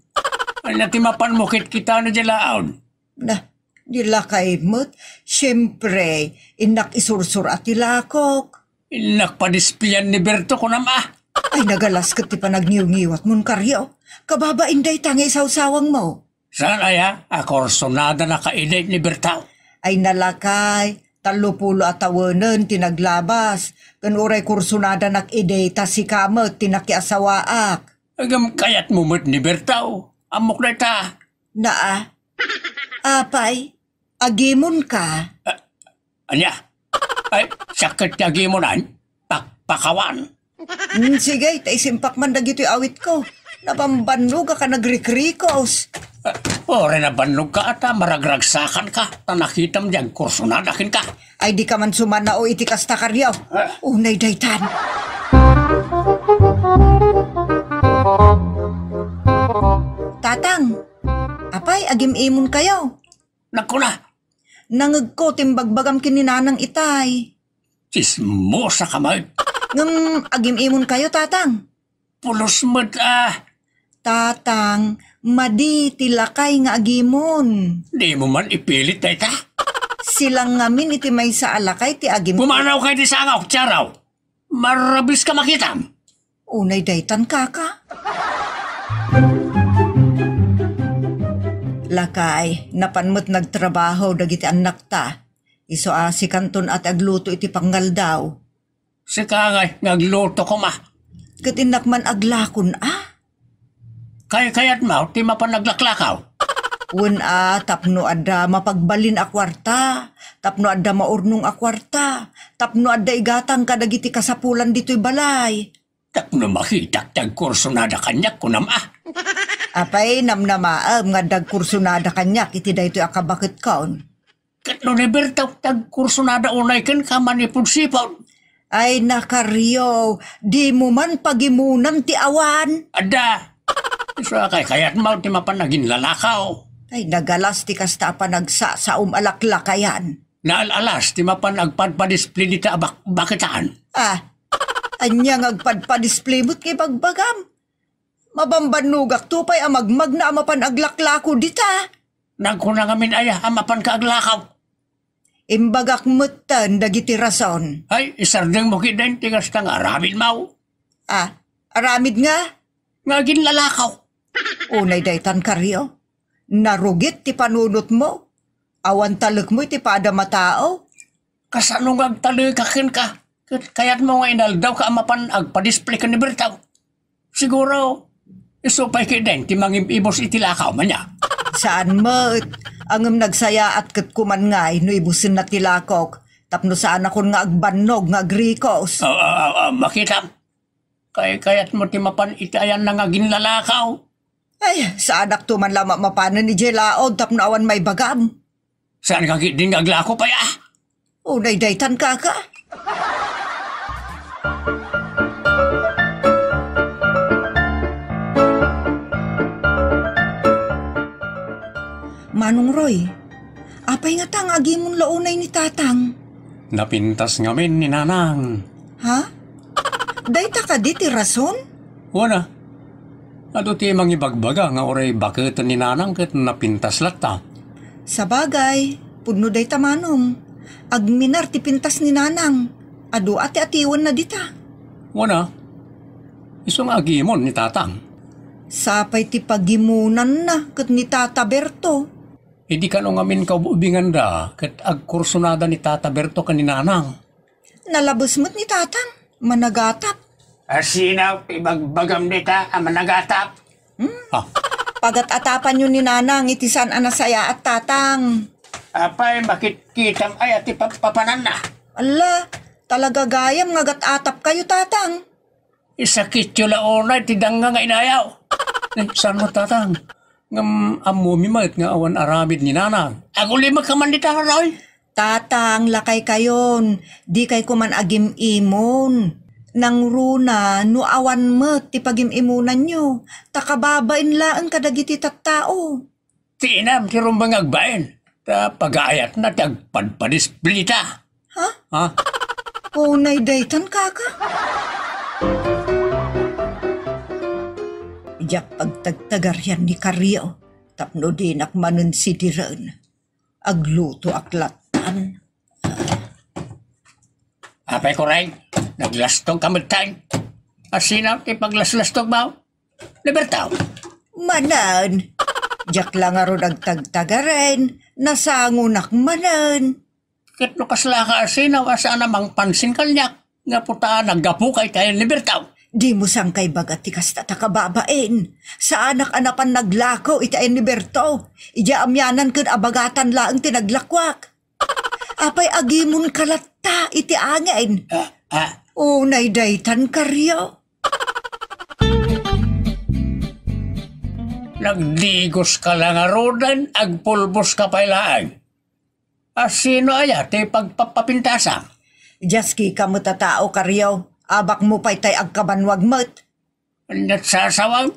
Ania ti mapanmo kitkitana diay laod? Na, di lakay met. Siempre, innak isursor a ti lakok. Innak padispian ni Berto, kunam a. Ay, nagalas ket ti panagniwngiwatmon, Karyo. Kababain dayta nga isawsawangmo. Saan aya a kursunada nakaidit ni Berto? Ay, nalakay, tallopulo a tawenen ti naglabas. Ken uray kursunada nak idi ta sika met ti nakiasawaak. Agam kayatmo met ni Berto. Ammok dayta. Naa. Apay, agimonka? Ah, ania? Ay, sakit ti agimunan? Pakpakawan. Hmm, sige, ta isimpak man dagitoy awitko. Nabambannog a ka nagrikrikos. Ah, ore nabannogka ata, maragragsakanka, ta nakitam di agkursunada kenka. Ay, di ka man sumanao iti kasta, Karyo. Ah. Unay daytan. Tatang, apa Ay, agim-imonkayo. Nagkuna. Nangegko ti imbagbagam ken ni Nanang itay. Tsismosa ka met. Ngem agim-imonkayo, Tatang. Pulos met a. Tatang, madi ti lakay nga agimon. Dimo man ipilit dayta. Silang ngamin iti maysa a lakay ti agim- Pumanawkay ti sangaw, Tiaraw. Marabis ka makitam. Unay daytan, kaka. Lakay, napan met nagtrabaho dagiti annakta. Isu a sikanton a ti agluto iti pangaldaw. Sika ngay nga agluto koma. Ket innak man aglakon a. Kaykayatmo ti mapan aglaklakaw? Wen a, tapno adda mapagbalin a kuarta, tapno adda maurnong a kuarta, tapno adda igatang kadagiti kasapulan ditoy balay. Tapno makitak ti agkursonada kaniak, kunam a. Apay, namnamaem nga adda agkursonada kaniak iti daytoy a kabaketkon. Ket no ni Bertaw ti agkursonada unay kenka manipud sipon? Ay, nakaryo, dimo man pagimonan ti awan. Adda. Isu a kaykayatmo ti mapan aginlalakaw. Ay, nagalas ti kasta a panagsasaom a laklakayan. Naal-alas ti mapan agpadpadisplay dita a bak-, baketan. Ah, ania nga agpadpadisplay met nga ibagbagam? Mabambannogakto pay a magmagna a mapan aglaklako dita. Nagkuna ngamin aya a mapanka aglakaw? Imbagak metten dagiti rason. Ay, isardengmo ketdin ti kasta nga aramidmo. Ah, aramid nga? Nga aginlalakaw. Unay daytan, Karyo. Narugit ti panunotmo. Awan talekmo iti padam a tao. Kasano nga agtalekak kenka? Ket kayatmo nga inaldawka a mapan agpadisplay ken ni Bertaw? Siguro, isu pay ketdin ti mangib-ibus iti lakaw, ania? Saan met. Ngem nagsayaat ket kuman ngay no ibusenna ti lakok, tapno saanakon nga agbannog nga agrikos. Ah, ah, ah, ah, makitam. Kaykayatmo ti mapan iti ayanna nga aginlalakaw? Ay, saanakto man la mapanen idiay laod tapno awan maibagam. Saanka ketdin nga aglako pay a? Unay daytan, kaka. Manong Roy, apay ngata nga agimon la unay ni Tatang? Napintas ngamin ni Nanang. Ha? Dayta kadi ti rason? Wen a. Adu ti mangibagbaga nga uray baketen ni Nanang ket napintas latta. Sabagay, pudno dayta, Manong. Agminar ti pintas ni Nanang. Adu a ti atiwenna dita. Wen a. Isu nga agimon ni Tatang. Sapay ti pagimonanna ket ni Tata Berto. Idi kano ngamin kaubinganda ket agkursonada ni Tata Berto ken ni Nanang. Nalabes met ni Tatang, managatap. Asino ti ibagbagam dita a managatap? Hmm? Ah. Pagat-atapanyo ni Nanang iti saan a nasayaat, Tatang. Apay, makitkitam aya ti papapananna? Ala, talaga gayam nga agat-atapkayo, Tatang. Isakityo la unay ti danga nga inayaw. Eh, saan mo, Tatang? Ngem ammomi met nga awan aramid ni Nanang. Agulimek ka man dita, Roy. Tatang, lakaykayon, dikay koma agim-imon. Nangruna no awan met ti pagim-imonanyo, ta kababain laeng kadagiti tattao. Ti inam ti rumbeng agbain, ta pagaayatna ti agpadpadisplita. Ha? Ha? Unay daytan, kaka? Diak pagtagtagarian ni Karyo tapno dinak manen sidiren. Aglutoak lattan. Apay, Kuray, naglastog ka metten. Asino ti paglaslastogmo? Libertaw. Manen. Diak la ngarud agtagtagaren, nasangonak manen. Ket no kasla ka, asino a saan a mangpansin kaniak, gapu ta naggapuka iti ayan ni Bertaw? Dimo sangkay ibaga ti kasta ta kababain. Saanak a napan naglako iti ayan ni Berto. Idiay amianan ken abagatan laeng ti naglakuak. Apay agimonka latta iti angin? Ah, ah. Unay daytan, Karyo. Nagdigoska la ngaruden, agpulboska pay laeng. Asino aya ti pagpapapintasam? Diaskika met a tao, Karyo. Abakmo pay tay agkabannuag met. Ania't sasawam?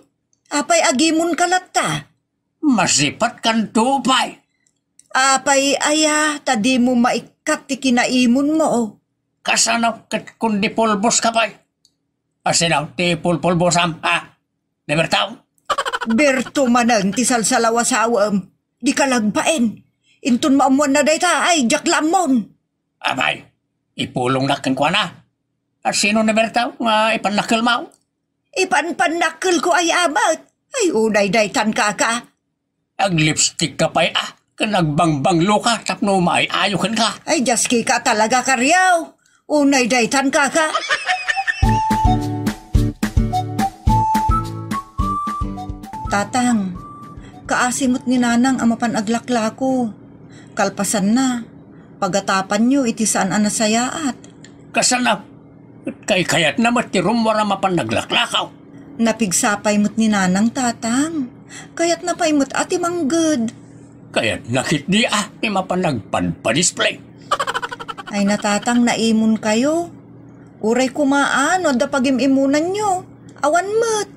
Apay agimonka latta? Masipatkanto pay. Apay aya ta dimo maikkat ti kinaimonmo? Kasano ket kundi pulboska pay? Asino ti pulpulbosam, ha? Ni Berto? Berto manen ti salsalaw a sawem. Dika lagbaen. Inton maammoanna dayta, ay, diak la ammon. Apay, ipulongnak kenkuana. Asino ni Berto nga ipannakkelmo? Ipanpannakkelko aya met. Ay, unay daytan, kaka. Aglipstikka pay a, ken agbangbangloka tapno maay-ayo kenka. Ay, diaskika talaga, Karyaw. Unay daytan, kaka. Tatang, kaasi met ni Nanang a mapan aglaklako. Kalpasanna, pagatapanyo iti saan a nasayaat. Kasano? Kaykayatna met ti rummuar a mapan naglaklako. Napigsa pay met ni Nanang, Tatang. Kayatna pay met a ti mangged. Kayatna ketdi a ti mapan nagpadpadisplay. Ay na, Tatang, naimonkayo. Uray koma a no adda pagim-imonanyo. Awan met.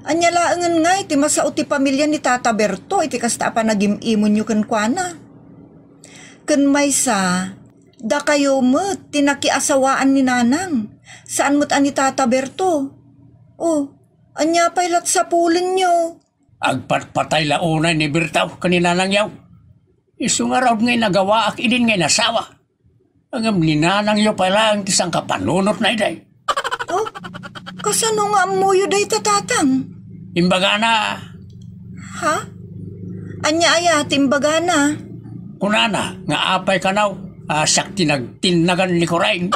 Ania laengen ngay ti masao ti pamilia ni Tata Berto iti kasta a panagim-imonyo kenkuana? Ken maysa, dakayo met ti nakiasawaan ni Nanang. Saan met a ni Tata Berto. Oh, ania pay lat sapulenyo? Agpatpatay la unay ni Berto ken ni Nanangyo. Isu ngarud ngay nagawaak idin ngay nasawa. Ngem ni Nanangyo pay laeng ti sangkapanunotna idi. Oh, kasano nga ammoyo dayta, Tatang? Imbagana. Ha? Ania aya ti imbagana? Kunana nga apay kanaw a siak ti nagtinnagan ni Kuray.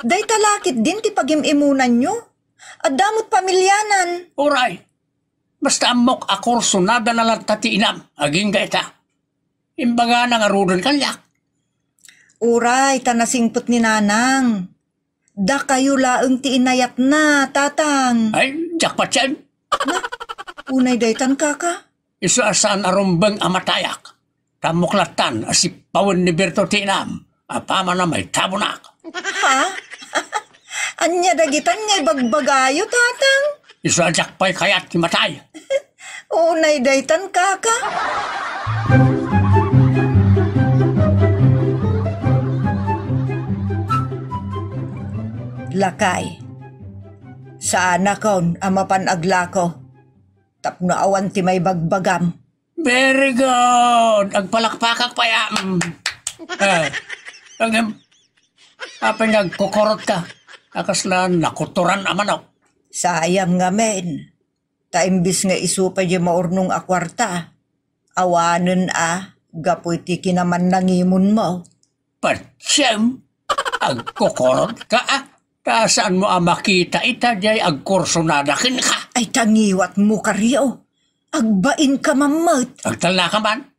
Dayta la ketdin ti pagim-imonanyo? Adda met pamilianan. Uray. Basta ammok a kursunadana latta ti inam, agingga ita. Imbagana ngaruden kaniak. Uray, ta nasingpet ni Nanang. Dakayo laeng ti inayatna, Tatang. Ay, diak patien. Na, unay daytan, kaka. Isu a saan a rumbeng a matayak. Tammok lattan a sippawen ni Berto ti inam, apaman a maitabonak. Ha? Ania dagitan nga ibagbagayo, Tatang? Isu a diak pay kayat ti matay. Unay daytan, kaka. Lakay, saanakon a mapan aglako tapno awan ti maibagbagam. Very good! Agpalakpakak pay, ah, mm. Ah, agem, apay nga agkukurot ka? Akas la nakuturan a manok. Sayang ngamin. Ta imbis nga isu pay di maurnong a kuarta, awanen a gapu iti kinamannangimonmo. Patiem, agkukurot ka, ah. Ta saanmo a makita ita diay agkursunada kenka? Ay, ta ngiwatmo, Karyo. Agbainka man met. Agtalnaka man.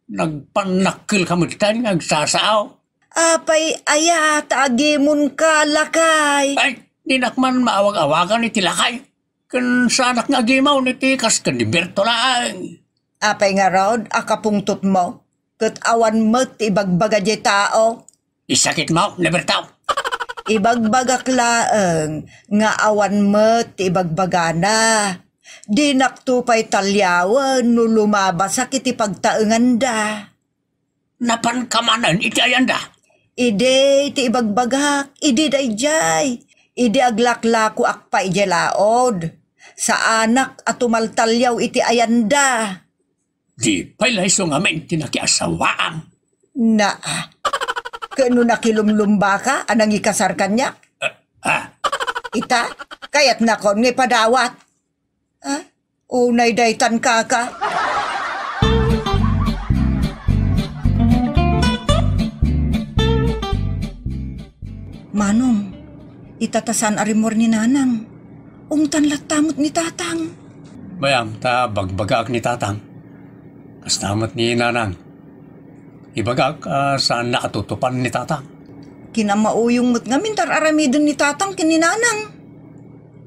Nagpannakkelka metten nga agsasao. Apay aya ta agimonka, lakay? Ay, dinak man maawag-awagan iti lakay. Ken saanak nga agimaw iti kas ken ni Berto laeng. Apay ngarud a kapungtotmo? Ket awan met ti ibagbaga diay tao. Isakitmo, ni Berto. Ibagbagak laeng nga awan met ti ibagbagana. Dinakto pay taliawen no lumabasak iti pagtaenganda. Napanka manen iti ayanda? Idi ti ibagbagak, idi daydiay. Idi aglaklakoak pay idiay laod. Saanak a tumaltaliaw iti ayanda. Di pay la isu ngamin ti nakiasawaam. Naa. Ken no nakilumlumbaka a nangikasar kaniak? Ah, ah. Ita, kayatnakon nga ipadawat. Ah, unay daytan, kaka. Manong, ita ta saan a rimmuar ni Nanang. Ungtan latta met ni Tatang. Bayam ta bagbagaak ni Tatang. Kasta met ni Nanang. Ibagak a saanna a tutupan ni Tatang. Kinamauyong met ngamin ta ar-aramiden ni Tatang ken ni Nanang.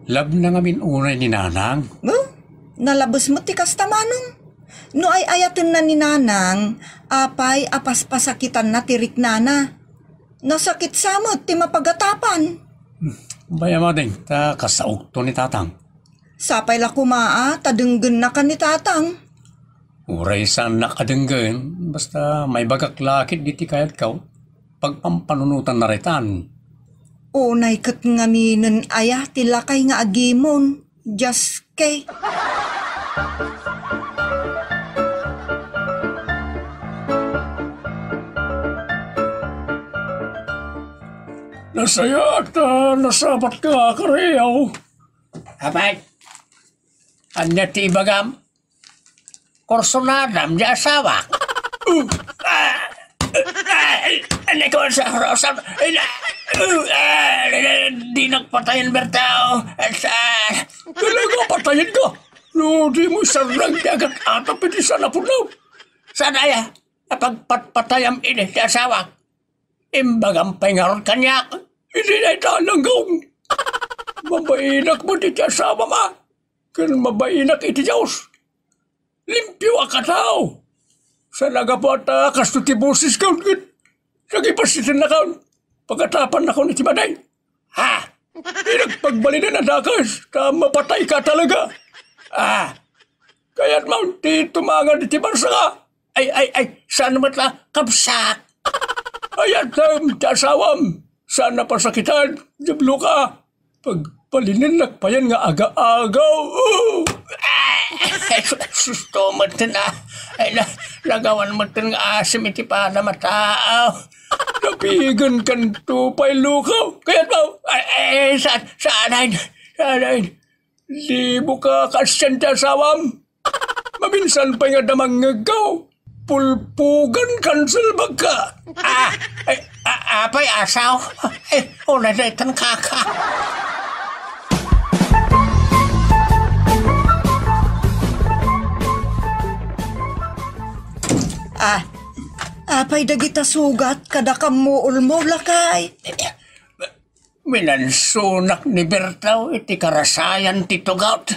Labna ngamin unay ni Nanang. Oh, nalabes met ti kasta, Manong. No ay-ayatenna ni Nanang, apay a paspasakitanna ti riknana. Nasakit sa met ti mapagatapan. Hmm, bayam ading, ta kasaokto ni Tatang. Sapay la koma a ta denggennakan ni tatang. Uray saannak a denggen, basta maibagak la ketdi ti kayatko, pagpampanunotan na retan. Unay ket ngaminen aya ti lakay nga agimon, Jaske. Nasayaat ta nasabat ka, Kariaw. Apay, ania ti ibagam? Kursunadam ti asawak. Uh, ah, ah, ah, Ania ko sa Rosa? Ina, uh, ah, di nagpatayan, Bertao. Sa... Talaga, patayan ka? No, di mo sarang ti agat-atap iti sanapunaw. Saan aya? Apagpatpatayam ini ti asawak. Imbagam pay ngarud kaniak. Idi dayta langgaw. Mabainak met iti asawam a. Ken mabainak iti Dios. Limpio a katao. Saan a gapu ta kasto ti bosesko ket nagipasitennakon. Pagatapanakon iti baday. Ha? Di nagpagbalinen a dakes, ta mapatayka talaga. Ah, kayatmo ti tumangan iti barsa nga. Ay, ay, ay, saan met la, kabsat? Ayatem ti asawam, saan a pasakitan, Diablo ka. Pagbalinennak payen nga aga-agaw. Ah! Ay, sus, sus, to met ten, ah. Ay, na, nagawan met ten nga asim iti padam a tao. Napigen kanto pay lukaw. Kayatmo, ay, ay, ay, saan, saan, ay, saan, ay. Di mo ka kaasian ti asawam. Maminsan pay nga damangngegko. Pulpugan kan salbagka. Ah, ay, a-, apay, asaw? Ay, una daytan, kaka. Ah, apay dagita sugat kada kammuolmo, lakay? Minansunak ni Bertaw iti karasayan ti tugot.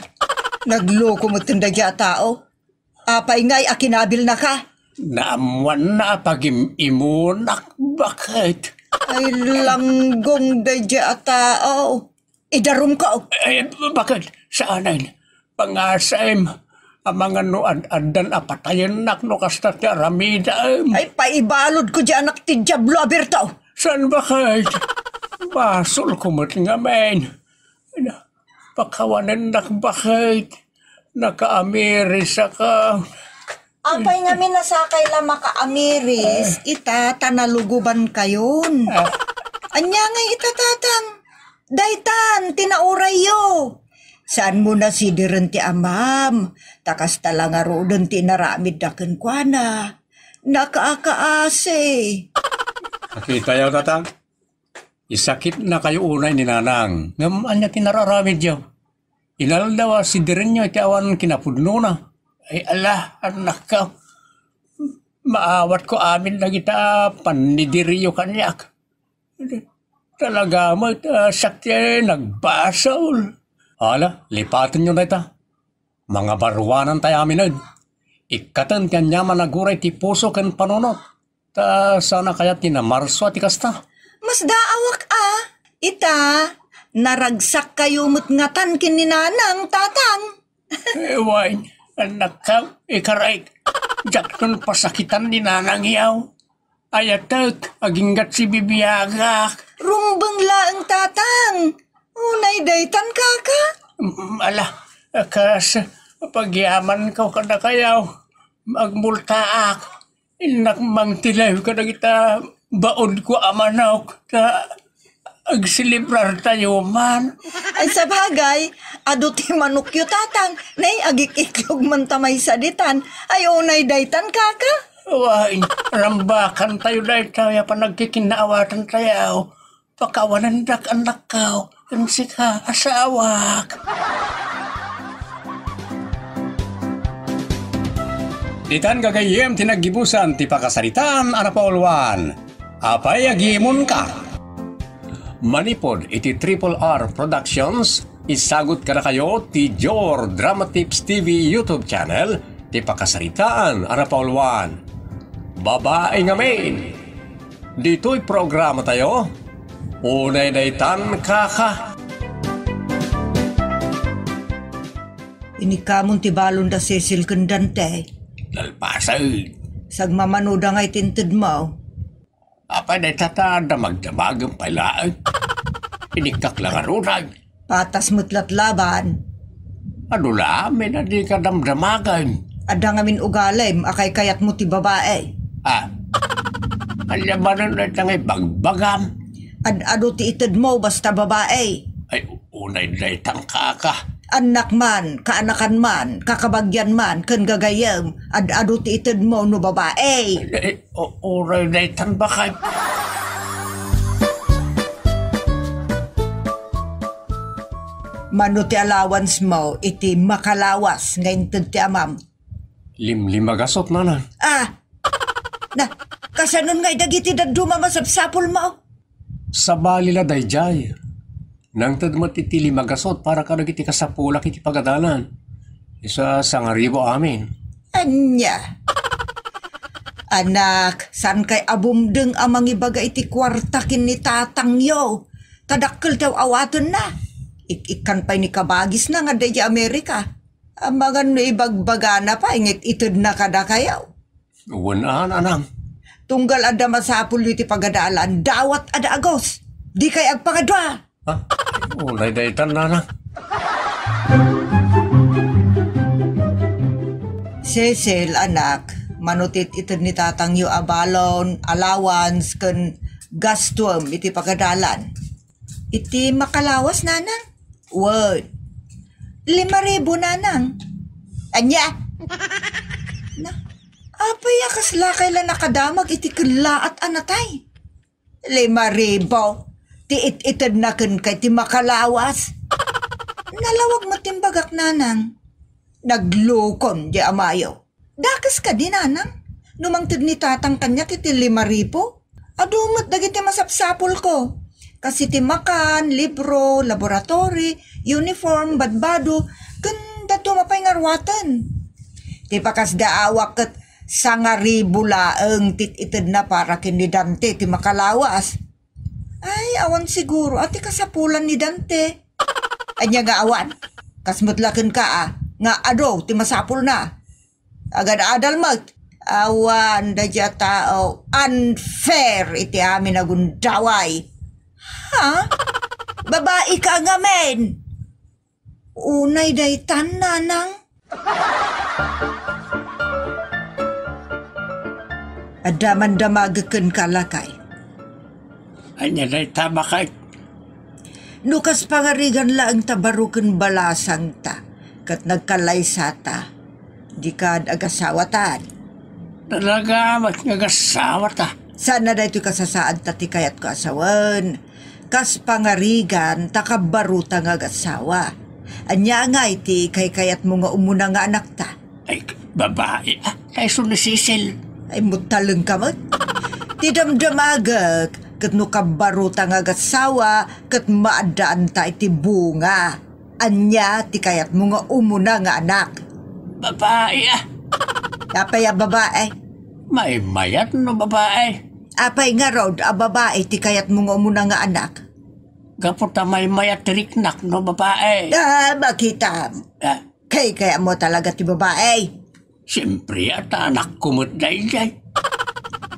Nagloko met daydiay a tao. Apay ngay a kinabilnaka? Naammoanna a pagim-imunak, baket. Ay, langgong daydiay a tao. Idarumko. Eh, baket, saanen. Pangasaem, amangan no ad-addan a patayennak no kasta ti aramidaem. Ay, paibaludko diay anak ti Diablo a Bertaw. Saan, baket? Basolko met ngamin. Pakawanennak, baket. Nakaamirisaka. Apay ngamin a sakay la makaamiris, ita ta nalugobankayon. Ah. Ania ngay ita, tatang? Daytan ti naurayyo. Saanmo nasideren ti amam, ta kasta la ngaruden ti inaramidda kenkuana. Nakakaasi. Nakitayo, tatang? Isakitnakayo unay ni nanang, ngem ania ti nararamidyo? Inaldaw a sidirenyo iti awan kinapudnona. Ay, ala, annakko, maawatko amin dagita pannidiryo kaniak. Talaga met, ah, siak ti nagbasol. Ala, lipatenyo dayta. Mangabaruanantay amin, ed. Ikkaten ti aniaman a guray ti puso ken panunot. Ta saan a kayat ti namarso a ti kasta? Masdaawak a. Ita, naragsakkayo met ngatan ken ni nanang, tatang. Eh, wen, annakko, ikarek. Diakton pasakitan ni nanangyo. Ayatek, aginggat ti bibiagak. Rumbeng laeng, tatang. Unay daytan, kaka? Mm, ala, kas pagyamanko kadakayo, agmultaak. Innak mangtilay kadagita baodko a manok, ta agselebrartayo man. Ay, sabagay, adu ti manokyo, tatang. Nay, agik-iklog man ta maysa ditan. Ay, unay daytan, kaka? Wen, rambakantayo dayta a panagkikinaawatantayo. Pakawanendak, annakko, ken sika, asawak. Ditan gagayyem ti naggibusan ti pakasaritaan a napauluan. Apay, agimonka? Manipud iti Triple R Productions, isagut kadakayo ti Jor Drama Tips T V YouTube channel ti pakasaritaan a napauluan. Babaen ngamin. Ditoy programatayo, unay daytan, kaka. Inikkamon ti balon da Cecil ken Dante. Nalpasen. Sagmamanoda nga itintedmo. Apay dayta ta damagdamagem pay laeng? Inikkak la ngaruden. Patas met latlaban. Adu la amin a dika damdamagen. Adda ngamin ugalim a kaykayatmo ti babae. Ah, ania manen dayta nga ibagbagam? Ad-adu ti itedmo basta babae. Ay, unay daytan kaka. Annak man, kaanakan man, kakabagian man, ken gagayyem, ad-adu ti itedmo no babae. Eh, o-, uray daytan bakay. Mano ti allowance mo iti makalawas nga inted ti amam? Limlima gasot, nanang. Ah! Na, kasanon nga idagiti dadduma masapsapul mo? Sabali la dayjay. Nangted met iti lima gasot para kadagiti kasapulak iti pagadalan. Isu a sangaribu amin. Ania? Anak, saan kay abumdeng a mangibaga iti kuarta ken ni tatangyo? Ta dakkel ti aw-awatenna. Ik-ikkan pay ni kabagisna nga adda idiay Amerika. Amangan no ibagbagana pay nga it-itedna kadakayo. Wen a, nanang. Tunggal adda masapulyo iti pagadalan, dawat a daagos. Dikay agpangadua. Ha? Unay daytan, nanang. Cecil, anak, mano ti it-ited ni tatangyo a balon, allowance, ken gastuem iti pagadalan? Iti makalawas, nanang? Wen. Lima ribu, nanang. Ania? Na, apay a kasla kay la nakadamag iti kellaat a natay? Lima ribu ti it-itedna kenka iti makalawas. Nalawag met ti imbagak, nanang. Naglukon di amayo. Dakes kadi, nanang, no mangted ni tatang kaniak iti lima ribu? Adu met dagiti masapsapulko. Kas iti makan, libro, laboratory, uniform, badbado, ken dadduma pay nga ruaten. Ti pakasdaawak ket sangaribu laeng ti it-itedna para ken ni Dante ti makalawas. Ay, awan siguro a ti kasapulan ni Dante. Ania nga awan? Kas met la kenka, a, nga adu ti masapulna. Agad-adal met. Awan daydiay a tao unfair iti amin a gundaway. Ha? Babaika ngamin? Unay daytan, nanang. Adda man damagek kenka, lakay. Ania dayta, baket? No kas pangarigan laeng ta baro ken balasangta, ket nagkalaysata, dika agasawatan. Talaga met nga agasawata. Saan a daytoy kasasaadta ti kayatko a sawen. Kas pangarigan ta kabbarota nga agasawa. Ania ngay ti kaykayatmo nga umuna nga anakta? Ay, babae, ah, ta isu ni Cecil. Ay, muttalengka met. Ti damdamagek, ket no kabbarota nga agasawa, ket maaddaanta iti bunga. Ania ti kayatmo nga umuna nga anak? Babae, ah. Apay a babae? Maymayat no babae. Apay ngarud a babae ti kayatmo nga umuna nga anak? Gapu ta maymayat ti riknak no babae. Ah, makitam. Ah. Kaykayatmo talaga ti babae. Siempre, ta anakko met daydiay.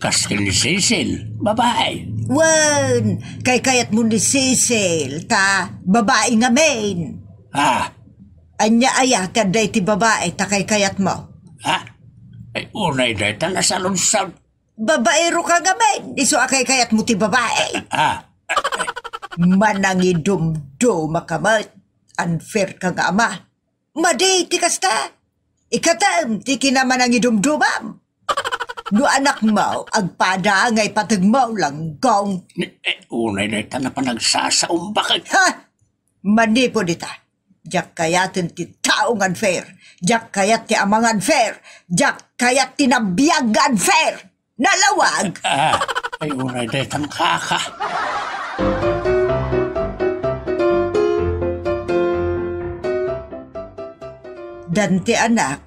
Kas ken ni Cecil, babae. Wen, kaykayatmo ni Cecil, ta babae ngamin. Ah. Ania aya ti adda iti babae ta kaykayatmo? Ah? Ay, unay dayta nasaludsod. Babaeroka ngamin, isu a kaykayatmo ti babae. Ah. Manangidumdumaka met. Unfair ka nga ama. Madi ti kasta. Ikatem ti kinamanangidumdumam. No anakmo, agpada nga ipategmo, langgong. Eh, unay dayta a panagsasaombak. Ha? Manipud ita. Diak kayaten ti tao nga unfair. Diak kayat ti ama nga unfair. Diak kayat ti nabiag nga unfair. Nalawag! Ah, ay, unay daytan kaka. Dante, anak,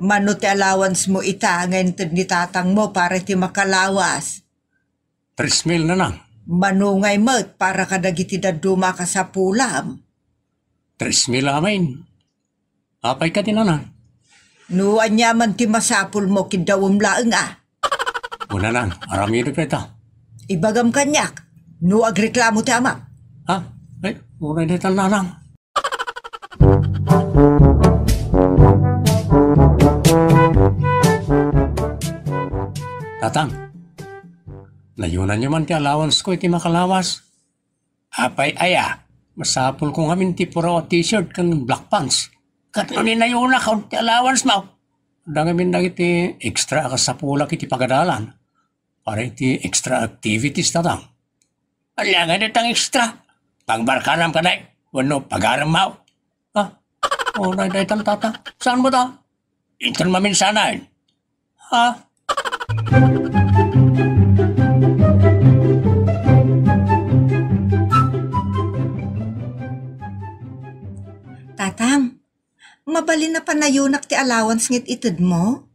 mano ti allowance mo ita nga inted ni tatangmo para iti makalawas? Tres mil, nanang. Mano ngay met para kadagiti dadduma a kasapulam? Tres mil amin. Apay kadi, Nanang? No aniaman ti masapulmo, kiddawem laeng a. O, Nanang, aramidek dayta. Ibagam kaniak, no agreklamo ti amam. Ha? Ay, uray dayta, Nanang. Tatang, nayunanyo man ti allowance ko iti makalawas. Apay aya, masapulko ngamin ti puraw a t-shirt ken black pants. Ket no ni nayunakon ti allowance mo, adda ngamin dagiti extra a kasapulak iti pagadalan para iti extra activities, Tatang. Ania ngay daytang extra? Pangbarkanam kadi wenno pagarem mo? Ha? Uray daytan, Tatang. Saan mo ta? Inton maminsanan. Ha? Tatang, mabalin a panayunak ti allowance nga itedmo?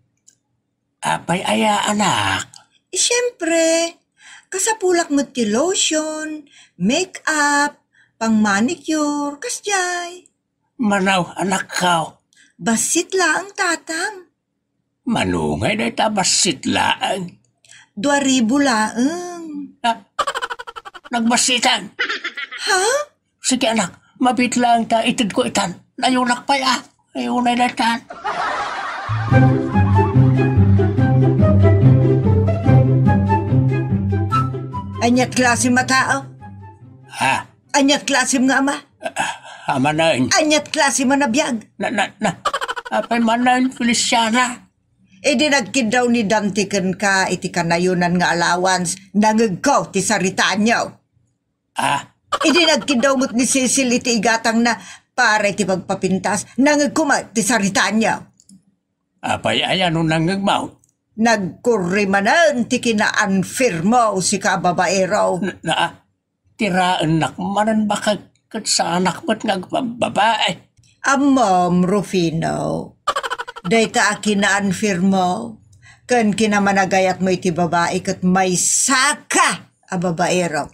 Apay aya, anak? Siempre, kasapulak met ti lotion, make-up, pang-manicure, kasdiay. Manaw, anakko. Bassit laeng, Tatang. Mano ngay dayta bassit laeng? Dua ribu laeng. Ah, nagbassitan. Ha? Sige, anak, mabiit laeng ta itedko itan. Nayunak pay, ah. Ay, unay na itan. Aniat klase a tao? Ha? Aniat klasem nga ama? Ah, ama na. Aniat klase a biag? Na, na, na. Apay man na, Feliciana? Idi nagkiddaw ni Dante kenka iti kanayonan nga allowance, nangegko ti saritaanyo. Ah? Idi nagkiddaw met ni Cecil iti igatangna para iti pagpapintas, nangegko met ti saritaanyo. Apay aya no nangegmo? Nagkurri manen ti kinaanfirmo, sika a babaero. Na, na, tiraennak manen bakay ket saanak met nga agbababae. Ammom, Rufino, dayta a kinaanfirmo ken kinamanagayatmo iti babae ket maysaka a babaero.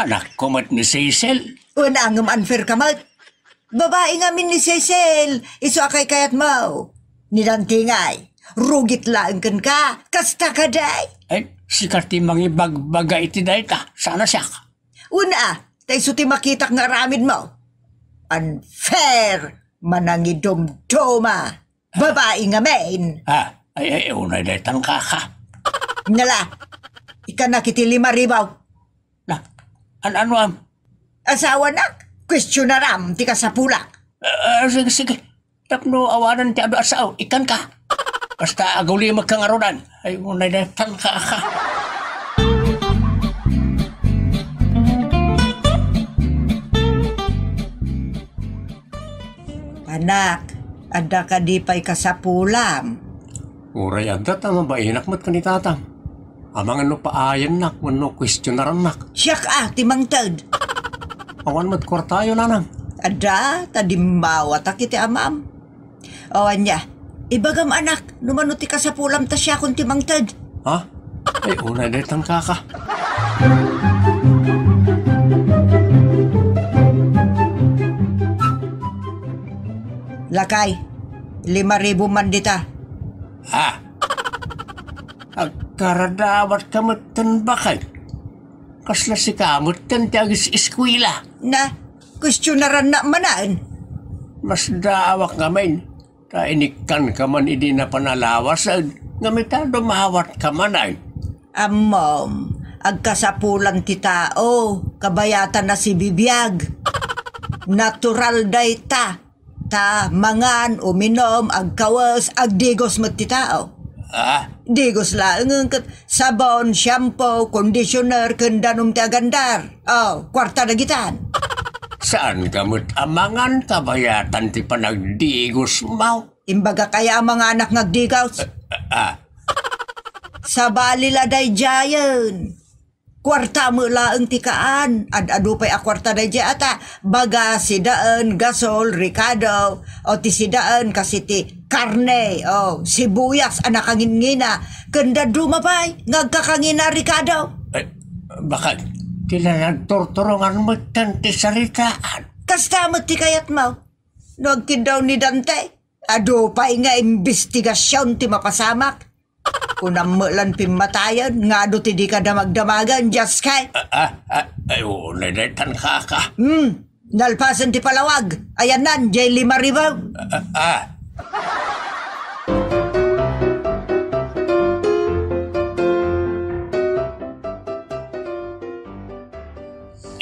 Anakko met ni Cecil. Wen a ngem unfair ka met. Babae ngamin ni Cecil, isu a kaykayatmo. Ni Dante ngay, rugit laeng kenka, kasta kadi? Ay, sika ti mangibagbaga iti dayta, saan a siak? Wen a, ta isu ti makitak nga aramidmo. Unfair, manangidumduma. Babae ngamin. Ah, ay, ay, unay daytan, kaka. Nala, ikanak iti lima ribu. Na, an-, ano am? Asawanak, kuestionaram ti kasapulak. Ah, ah, sige, sige. Tapno awanen ti adu a sao, ikan ka. Basta agulimek ka ngaruden. Ay, unay daytan, kaka. Anak, adda kadi pay kasapulam? Uray adda ta mabainak met ken ni tatang. Amangan no paayannak wenno kuestionarannak. Siak a ti mangted. Awan met kuartayo, nanang. Adda, ta dimmawatak iti amam. O, ania, ibagam, anak, no mano ti kasapulam ta siakon ti mangted. Ha? Ay, unay daytan, kaka. Lakay, lima ribu man dita. Ha? Agkaradawatka metten, bakay. Kasla sika metten ti agis-iskuela. Na, kuestionarannak manen. Masdaawak ngamin. Ta inikkanka man idi napan a lawased, ngem ita dumawatka manen. Ammom, agkasapulan ti tao, kabayatan a sibibiag. Natural dayta, ta mangan, uminum, agkawes, agdigos met ti tao. Ah? Digos laengen ket sabon, shampoo, conditioner, ken danum ti agandar. O, kuarta dagitan. Saanka met a mangan kabayatan ti panagdigosmo? Imbagak aya a manganak nga agdigos? Ah. Sabali la daydiayen. Kuarta met laeng ti kaan. Ad-adu pay a kuarta daydiay a ta. Baga sidaen, gasol, rikado, o ti sidaen, kas iti karne, o sibuyas a nakangingina, ken dadduma pay nga agkakangina a rikado. Ay, bakay, ti la nagturturongan metten ti saritaan. Kasta met ti kayatmo. No agkiddaw ni Dante, Adu pay nga imbestigasion ti mapasamak. Kunam met lan pimmatayen nga adu ti dika damagdamagen, Jaske. Ah, ah, ah, ay, unay daytan, kaka. Hmm, nalpasen ti palawag. Ayannan, jay lima ribu. Ah, ah.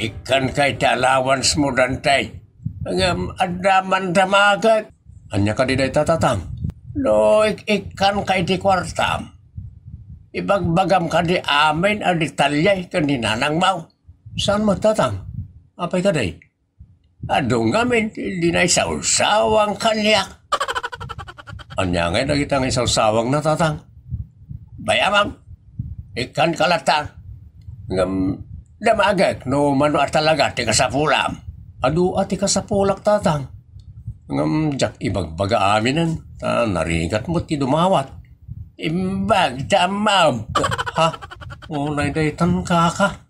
Ikkanka iti allowance mo, Dante. Ngem adda man damagek. Ania kadi dayta, Tatang? No ik-ikkanka iti kuartam, ibagbagam kadi amin a detalye ken ni nanangmo. Saan met, Tatang? Apay kadi? Adu ngamin ti naisawsawang kaniak. Ania ngay dagita nga isawsawangna, Tatang? Bay-amam, ikkanka latta. Ngem damagek no mano a talaga ti kasapulam. Adu a ti kasapulak, Tatang. Ngem diak ibagbaga aminen, ta narigat met ti dumawat. Imbag ta ammam. Ha? Unay daytan, kaka.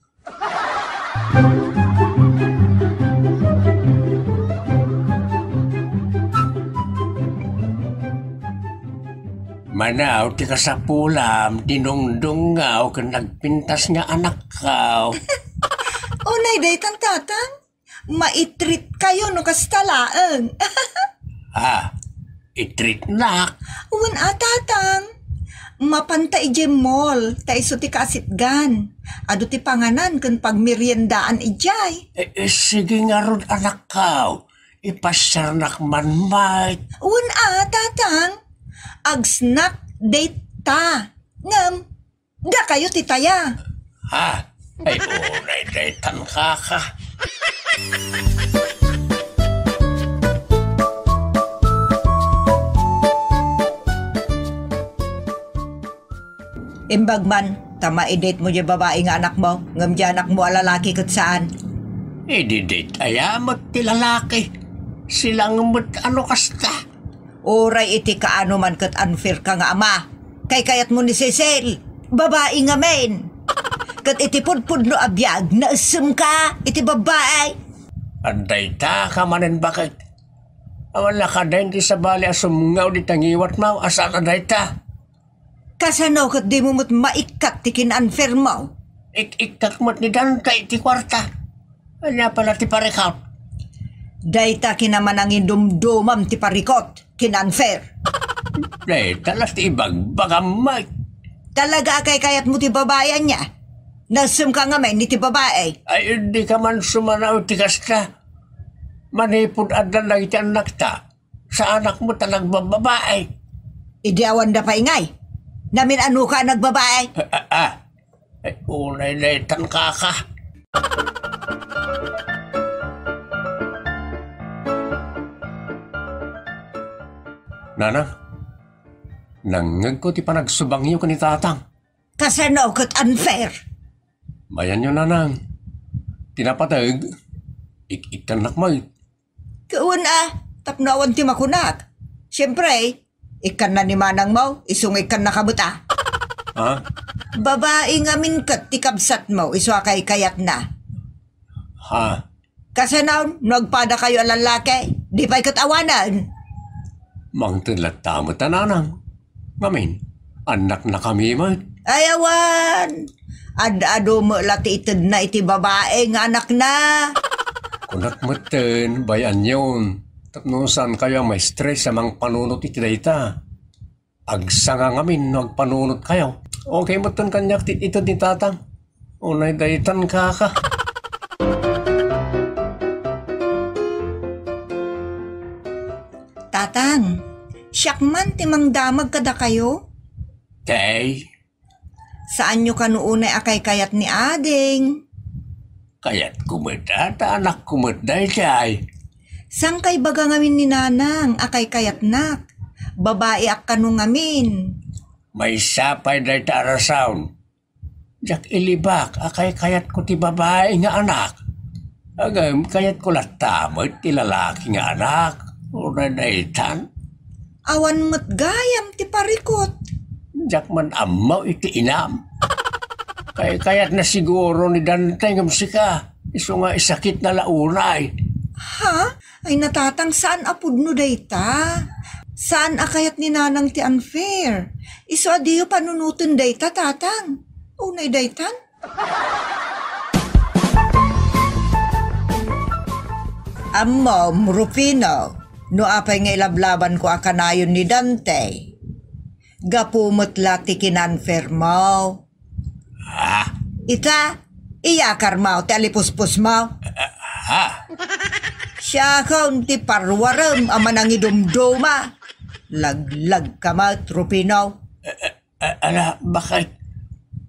Manaw ti kasapulam, dinungdungaw ken nagpintas nga anakkaw. Unay daytan, Tatang? Maitrit kayo no kasta laeng. Ah, itritnak? Wen a, Tatang. Mapanta idiay mall, ta isu ti kaasitgan. Adu ti panganan ken pagmeriendaan idiay. Eh, eh, sige ngarud, anakkaw. Ipasiarnak man met. Wen a, Tatang. Ag-snack date ta. Ngem, dakayo ti taya. Ha? Ay, unay daytan, kaka. Imbag man, ta maidate mo diay babai nga anakmo, ngem diay anakmo a lalaki ket saan. Ididate aya met ti lalaki. Silang met ano kasta. Uray iti kaano man ket unfair ka nga ama. Kaykayatmo ni Cecil, babai ngamin. Ket iti pudpudno a biag, naessemka iti babai. Adda ita ka manen baket. Awan la kaden ti sabali a sumngaw dita ngiwatmo a saan a dayta. Kasano ket dimo met maikkat ti kin-unfair mo? Ik-ikkak met ni Dante iti kuarta. Ania pay la ti parikot? Dayta kinamanangidumdumam ti parikot, kin-unfair. Dayta la ti ibagbagam met. Talaga a kaykayatmo ti babai ania? Nasemka ngamin iti babai. Ay, dika man sumanaw ti kasta. Manipud addan dagiti annakta, saanak met a nagbababae. Idi awanda pay ngay, namin-anoka a nagbabae? Ah, ah, ah. Ay, unay daytan, kaka. Nanang, nangngegko ti panagsubangyo ken ni Tatang. Kasano ket unfair? Mayanyo, Nanang. Ti napateg, ik-ikkannak met. Wen a, tapno awan ti makunak. Siempre, ikkanna ni manangmo, isu nga ikkannaka met a. Ha? Babai ngamin ket ti kabsatmo, isu a kaykayatna. Ha? Kasano, no agpadakayo a lallaki, di pay ket awanen? Mangted latta met a, Nanang. Ngamin, annaknakami met. Ay, awan! Ad-adu met la ti itedna iti babai nga anakna. Kunak metten, bay-anyon, tapno saankayo a ma-stress a mangpanunot iti dayta. Agsanga ngamin no agpanunotkayo. Okay metten kaniak ti ited ni Tatang. Unay daytan, kaka. Tatang, siak man ti mangdamag kadakayo. Tay? Saanyo kano unay a kaykayat ni ading? Kayatko met a, ta anakko met daydiay. Sangkay baga ngamin ni nanang a kaykayatnak. Babaiak kano ngamin. Maysa pay dayta a rason. Diak ilibak a kaykayatko ti babai nga anak. Ngem kayatko latta met ti lalaki nga anak. Unay daytan. Awan met gayam ti parikot. Diak man ammo iti inam. Kaykayatna siguro ni Dante ngem sika. Isu nga isakitna la unay. Ha? Ay, natatang, saan a pudno dayta? Saan a kayat ni Nanang ti unfair? Isu a diyo panunoten dayta, Tatang. Unay daytan? Ammom, Rufino, no apay nga ilablabanko a kanayon ni Dante. Gapu met la ti kinunfairmo. Ah? Ita, iyakarmo ti alipuspusmo. Ah? Siakon ti parwarem a manangidumduma. Laglagka met, Rufino. Ah, ala, bakit?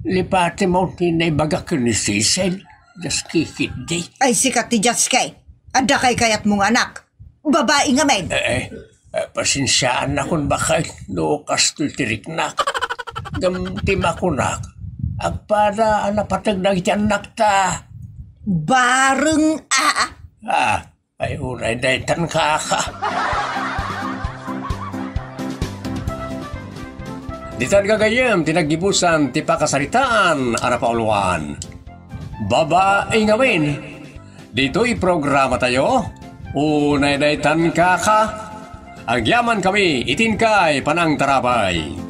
Lipatimo ti naibaga ken ni Cecil. Just kikit di. Ay, sikat ti just kay. Adda kay kayatmo nga anak. Babai ngamin. Eh, eh, eh, pasensiaannakon bakit no kastoy ti riknak. Ngem ti makunak, agpada a napateg dagiti annakta. Bareng a. Ah, ay unay daytan kaka. Ditan gagayyem ti naggibusan ti pakasaritaan a napauluan. Babai ngamin. Ditoy programa tayo, unay daytan kaka. Agyaman kami iti inkay panangtarabay.